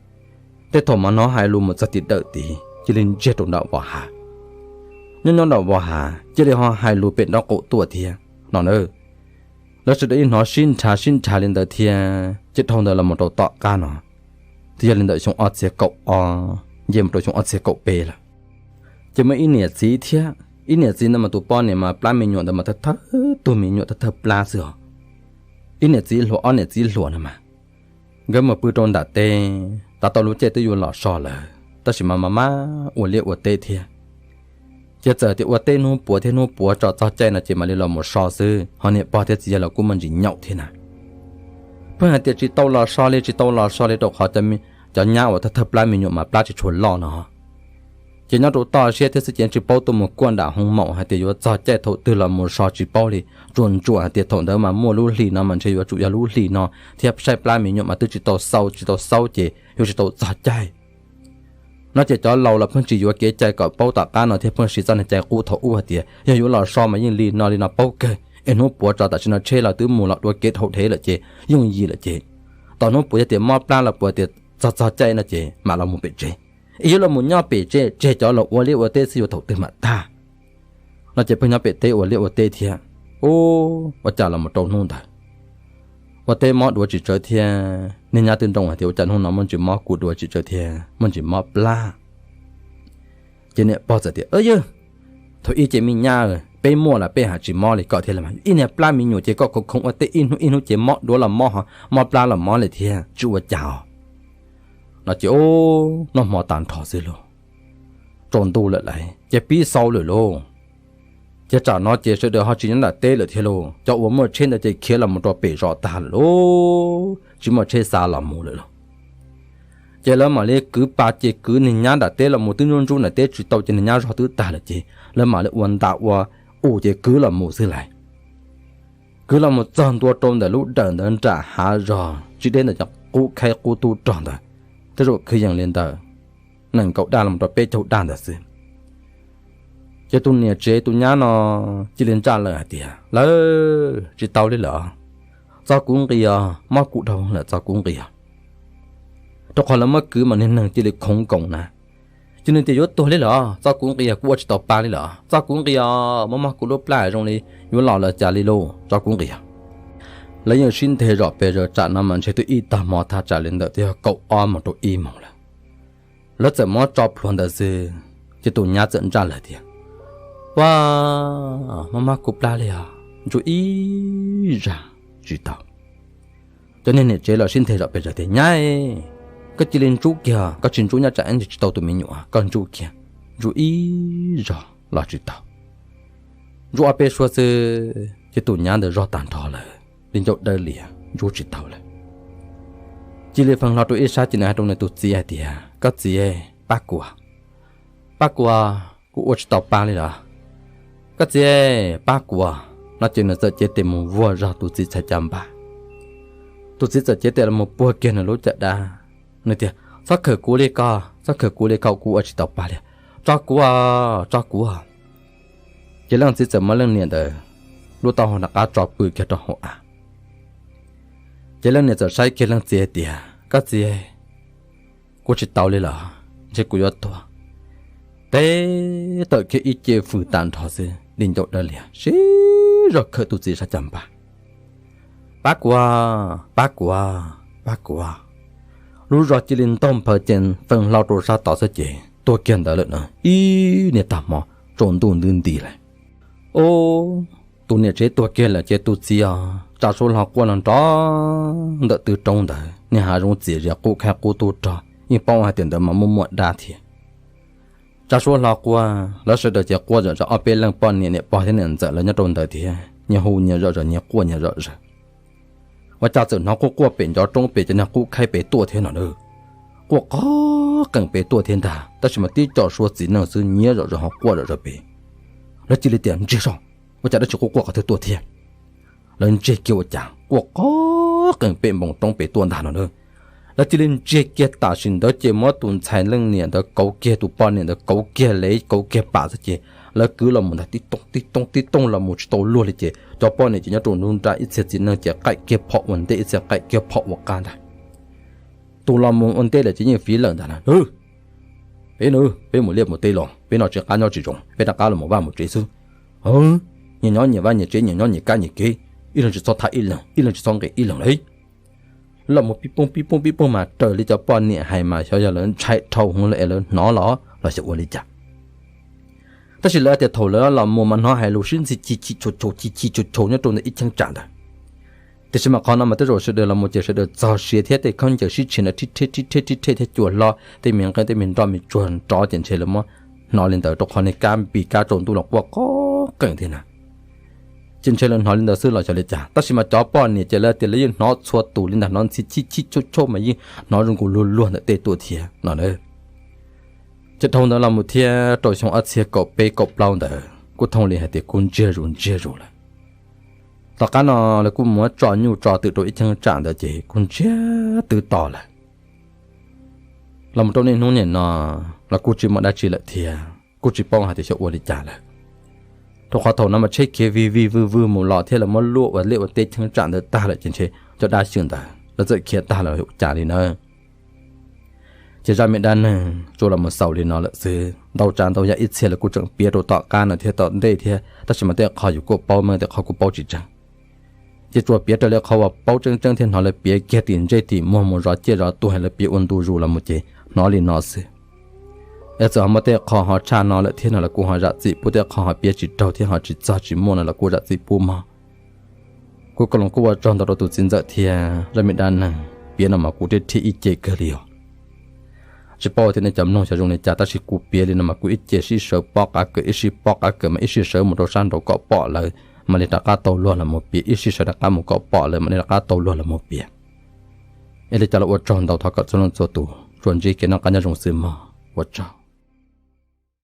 Tej thaum mas hnov hais lus mus txog tim dawm tid cia li ntsiag rau nram vos hav. Nyob nyob nram vos hav cia li ho hais lus pem nraub qaum tuaj thiab no na. Lawv sawv daws yeej hnov sib nrhav sib nrhav li ntawd thiab ces dhau ntawd los mus rau tom qab no, twb yog li ntawm xyoo ob txhiab kaum ob nce mus rau xyoo ob txhiab kaum peb lawm. Ces muaj ib niam txiv thiab, ib niam txiv ntawd mas tus poj niam mas plab me nyuam ntawd mas thawj thawj tug me nyuam thawj thawj plab xwb os. Ib niam txiv hluas ob niam txiv hluas no mas nkawd mus pw rau nram teb, tav tau lub caij twb yuav los so lawm tab sis mas mas mas ua liaj ua teb thiab. Ces txawm tias ua teb hnub puav thiab hnub puav tso txog caij no ces mam li los mus so xwb, ho niam pog thiab txiv yawg los kuj muaj ntsis nyaum thiab na. Pheej hais tias tsis tau los so li, tsis tau los so li rau qhov cov nyab uas thawj thawj plab me nyuam mas plab tsis tshua loj no. Ces nyob rau toj siab thiab xwb ces tsis paub tuaj mus kuaj nram hoo maum hais tias yuav txog caij thaum twg los mus so tsis paub li. Tsuas ntsuam hais tias thaum ntawd mas muaj lub hli no mas ntshe yuav tsum yog lub hli no thiab saib plab me nyuam mas twb tsis tau xau tsis tau xaub ces yuav tsis tau txog caij. No ces cov laus los pheej tsis yuav kev cai kom paub tom qab no thiab pheej siv txoj niag cai qub thaum ub hais tias yog yuav los so mas yeej li no li no paub kawg es hnub puav tso tam sim no tsheb los twb mus los dua kev dhau dhev lawm ces yooj yim lawm ces tos hnub puav yog tias mob plab los puas tias txog txog caij no ces mam los mus pem tsev. Es yuav los mus nyob pem tsev tseg cov laus ua liaj ua teb xwb yuav thaum twg mam tag. No ces pheej nyob pem teb ua liaj ua teb thiab. Ub, ua cas los mus rau hnub ntawd ua teb mob dua tsis tsawv thiab, niag nyab twb nroo hais tias ua cas hnub no muaj ntsis mob kuv dua tsis tsawv thiab muaj ntsis mob plab. Ces niam pog txawm tias, Yawg, thaum ub ces me nyab, peb muaj los peb hais tsis mob li koj thiab los mas, ib niag plab me nyuam ces koj khoov khoov ua teb ib hnub ib hnub ces mob dua los mob, mob plab los mob li thiab tsis ua cas os. No ces ub, noj hmo tag nrho xwb lauj, tsaus ntuj lawm lauj ces pib xau lawm lauj. Ces tsam no ces sawv daws ho tsis nyob nram teb lawm thiab lauj, cov uas muaj tsheb ntawd ces khiav los mus rau pem zos tag lawm lauj, tsis muaj tsheb xa los mus lawm lauj. Ces lawv mam li kwv pa ces kwv niag nyab nram teb los mus twb ntsub ntsub nram teb tsis tau ces niag nyab zog twb tag lawm ces lawv mam li ua nta ua u ces kwv los mus xwb lauj. Kwv los mus txog ntua rau ntawm lub dawm ntawd nram hav zog tsis deb ntawd cov qub khaib qub tub rog ntawd, tej zaum kwv yees li ntawm nees nkaum daj los rau peb caug daj ntawd xwb. Ces tus niam tsev tus nyab no cia li ntsaj lawm hais tias, Lawv, tsis tau li lawm, txo kuv nqis os, mob kuv dhau lawm, txo kuv nqis os. Rau qhov lawv muab kwv mas niag neeg cia li khoov nkoos na. Ces nws tias, Yuav tuag li lawm, txo kuv nqis os, kuv ua tsis tau pa li lawm, txo kuv nqis os, mob mob kuv lub plab zoo li yuav los lawm cas li lauj, txo kuv nqis os. Lawv yeej sib nthe zom pes zaws tsam no mas ntshe twb ib tag hmo thaj tsam li ntawm twb yog kaum ob moos rau ib moos lawm. Lawv txawm muab tso plhuav ntawd xwb, ces tus nyab txawm ntsaj lawm tias, Ua, mob mob kuv plab li os, ntsub ib zaj tsis tau. Cov niag niam tsev los sib nthe zom pes zaws tias, Nyab, koj cia li ntsub kiag, koj tsis ntsub nyob tsam ib ntsis tsis tau tus me nyuam, koj ntsub kiag, ntsub ib zog los tsis tau. Ntsub ob peb suab xwb ces tus nyab ntawd zog tag nrho lawm, li ncauj dawb lias ntsub tsis tau lawm. Cia li feej hlo rau ib sab ces nws hais rau nws tus txiv hais tias, Koj txiv, pab kuv, pab kuv, kuv ua tsis tau pa li lawm. Koj txiv, pab kuv. No ces nws txawm cev tes mus vuag zog tus txiv txhais caj npab. Tus txiv txawm cev tes los mus puag kiag nws lub caj dab. Nws tias, Txhob khawm kuv li ko, txhob khawm kuv li ko, kuv ua tsis tau pa li. Tso kuv, tso kuv. Ces leej txiv txawm muab leej niam ntawd lub taub hau rov qab tso pw kiag rau hauv av. Ces leej niam txawm saib kiag leej txiv hais tias, Koj txiv, kuv tsis tau li lawm, ntshe kuv yuav tuag. Teb tawm kiag ib ce fws tag nrho xwb, li ncauj dawb lias sib zog khawm tus txiv sab caj npab. Pab kuv, pab kuv, pab kuv. Lub zog cia li ntaug nphaws ces feej hlo rau sab tod xwb ces tuag kiag ntawd lawm na, ib niag tag hmo tsaus ntuj ntub nti lawm. Ub, tus niam tsev tuag kiag lawm ces tus txiv os tsa suab hlo quaj no nrov ntawm tw roob ntawd, niag hav zoov txias zias qub khaib qub tub rog, yeej paub hais tias ntawd mas muaj muaj dab thiab. Tsa suab hlo quaj, lawv sawv daws ces quaj zom zaws, ob peb leej poj niam, niam pog thiab niam ntxawm lawv nyob rau ntawd thiab, nyias hu nyias zom zaws, nyias quaj nyias zom zaws. Ua cas txawm hnov quaj quaj pem ncov roob pem cov niag qub khaib pem tuaj thiab no na. Quaj qog qees pem tuaj thiab ntag, tab sis mas tib co suab txiv neej xwb nyiav zom zaws ho quaj zom zaws pem. Lawv cia li tias, Ntseg soj, ua cas dab tsi quaj quaj qhov twg tuaj thiab? Lawv ntseg kiag ua cas quaj qog qees pem npoo roob pem tuaj ntag no na. Lawv cia li ntseg kiag tam sim ntawd ces muab tus ntxhais leej niam ntawd kauv kiag, tus poj niam ntawd kauv kiag, lawv kauv kiag pam xwb ces lawv kwv los mus ntag, tib tooj tib tooj tib tooj los mus tsis tau luag li ces cov poj niam ces nyob rau nruab nrab, ib txhia txiv neej ces qaim kiag phom ua ntej, ib txhia qaim kiag phom ua qab ntag. Tus los mus ua ntej lawm ces yeej fiv lawm ntag na, Peb na, peb mus liaj mus teb los, peb no tsis qab nyob tsis zoo, peb rov qab los mus vaj mus tsev xwb. Nyias nyob nyias vaj nyias tsev, nyias nyob nyias kab nyias kev, ib leeg tsis txhob thab ib leeg, ib leeg tsis txhob nqis ib leeg li. Los mus pib pooj pib pooj pib pooj mas raws li cov poj niam hais mas xyov yog lawv ntshai dhau hwv lawm es lawv hnov los los xyov ua li cas. Tab sis lawv tias thaum lawv los mus mas hnov hais lus sib ntxhi chim chim chau chau chim chim chau chau nyob rau ntawm ib cheeb tsam ntawd. Tiam sis mas qhov no mas tej zaum sawv daws los mus ces sawv daws txog siav thiab tej khaub ncaws sib tshiav na, rhib rheb rhib rheb rhib rheb thiab cua hlo, tej me nqeeb tej me nroj me tsuag nrov ces ntshe lawv muab hnov li ntawd rau qhov niag kab npis kab tsaus ntuj los quaj qog qees thiab na. Ces ntshe lawv hnov li ntawd xwb los xyov li cas, tab sis mas cov poj niam ces lawv tias lawv yeej hnov txhua tus li ntawd, hnov ntxhi chib chib chauj chauj mas yeej hnov zoo nkaus luag luag ntawm tej tuaj thiab no na. Ces dhau ntawd los mus thiab rau xyoo ob txhiab kaum peb kaum plaub ntawd kuj thooj li hais tias kuj ntsiag zus ntsiag zus lawm. Tom qab no lawv kuj muab tso nyuj tso twm rau ib cheeb tsam ntawd ces kuj ntsiag twb to lawm. Los mus rau niaj hnub niam no los kuj tsis muaj dab tsi lawm thiab kuj tsis paub hais tias xyov ua li cas lawm. Rau qhov thaum no mas tsheb khiav vij vij vwj vwj mus los thiab lawv muab luaj ua liaj ua teb cheeb tsam ntawd tag lawm ces ntshe cov dab xyw ntawd lawv txawm khiav tag lawm ua cas li na. Ces zaj me dab neeg tsuas los mus xaus li no lawm xwb. Ntau tsav ntau yam ib txhia lawv kuj tseem piav rau tom qab no thiab tom ntej thiab, tab sis mas tej qho yus kuj paub meej tej qho kuj paub tsis tseeb. Ces tsuas piav raws li qhov uas paub tseeb tseeb thiab hnov lawv piav kiag tim ntsej tim muag mus zov ciaj zov tuag lawv piav ua ntu zus los mus ces hnov li no xwb. Es txawm ho muaj tej qho ho tshaj no lawm thiab no los kuj ho zam txim pub, tej qho ho piav tsis raug thiab ho tsis txog tsis muaj no los kuj zam txim pub mog. Kuv Koos Loos kuj ua tsaug ntau rau tus txiv ntxawm thiab zaj me dab neeg piav no mas kuv thiaj rhib ib ce kawg li os. Tsis paub tias nej cov mloog xyov zoo li cas tab sis kuv piav li no mas kuv ib ce sib sawv pob qab kawm, ib sij pob qab kawm mas ib sij sawv mus rau sab nraud kom pom lawv mam li rov qab tau luag los mus piav, ib sij sawv rov qab mus kom pom lawv mam li rov qab tau luag los mus piav. Es li cas los ua tsaug ntau, thov kom txhua leej txhua tus tsuas ntsib kev noj qab nyob zoo xwb mog, ua tsaug.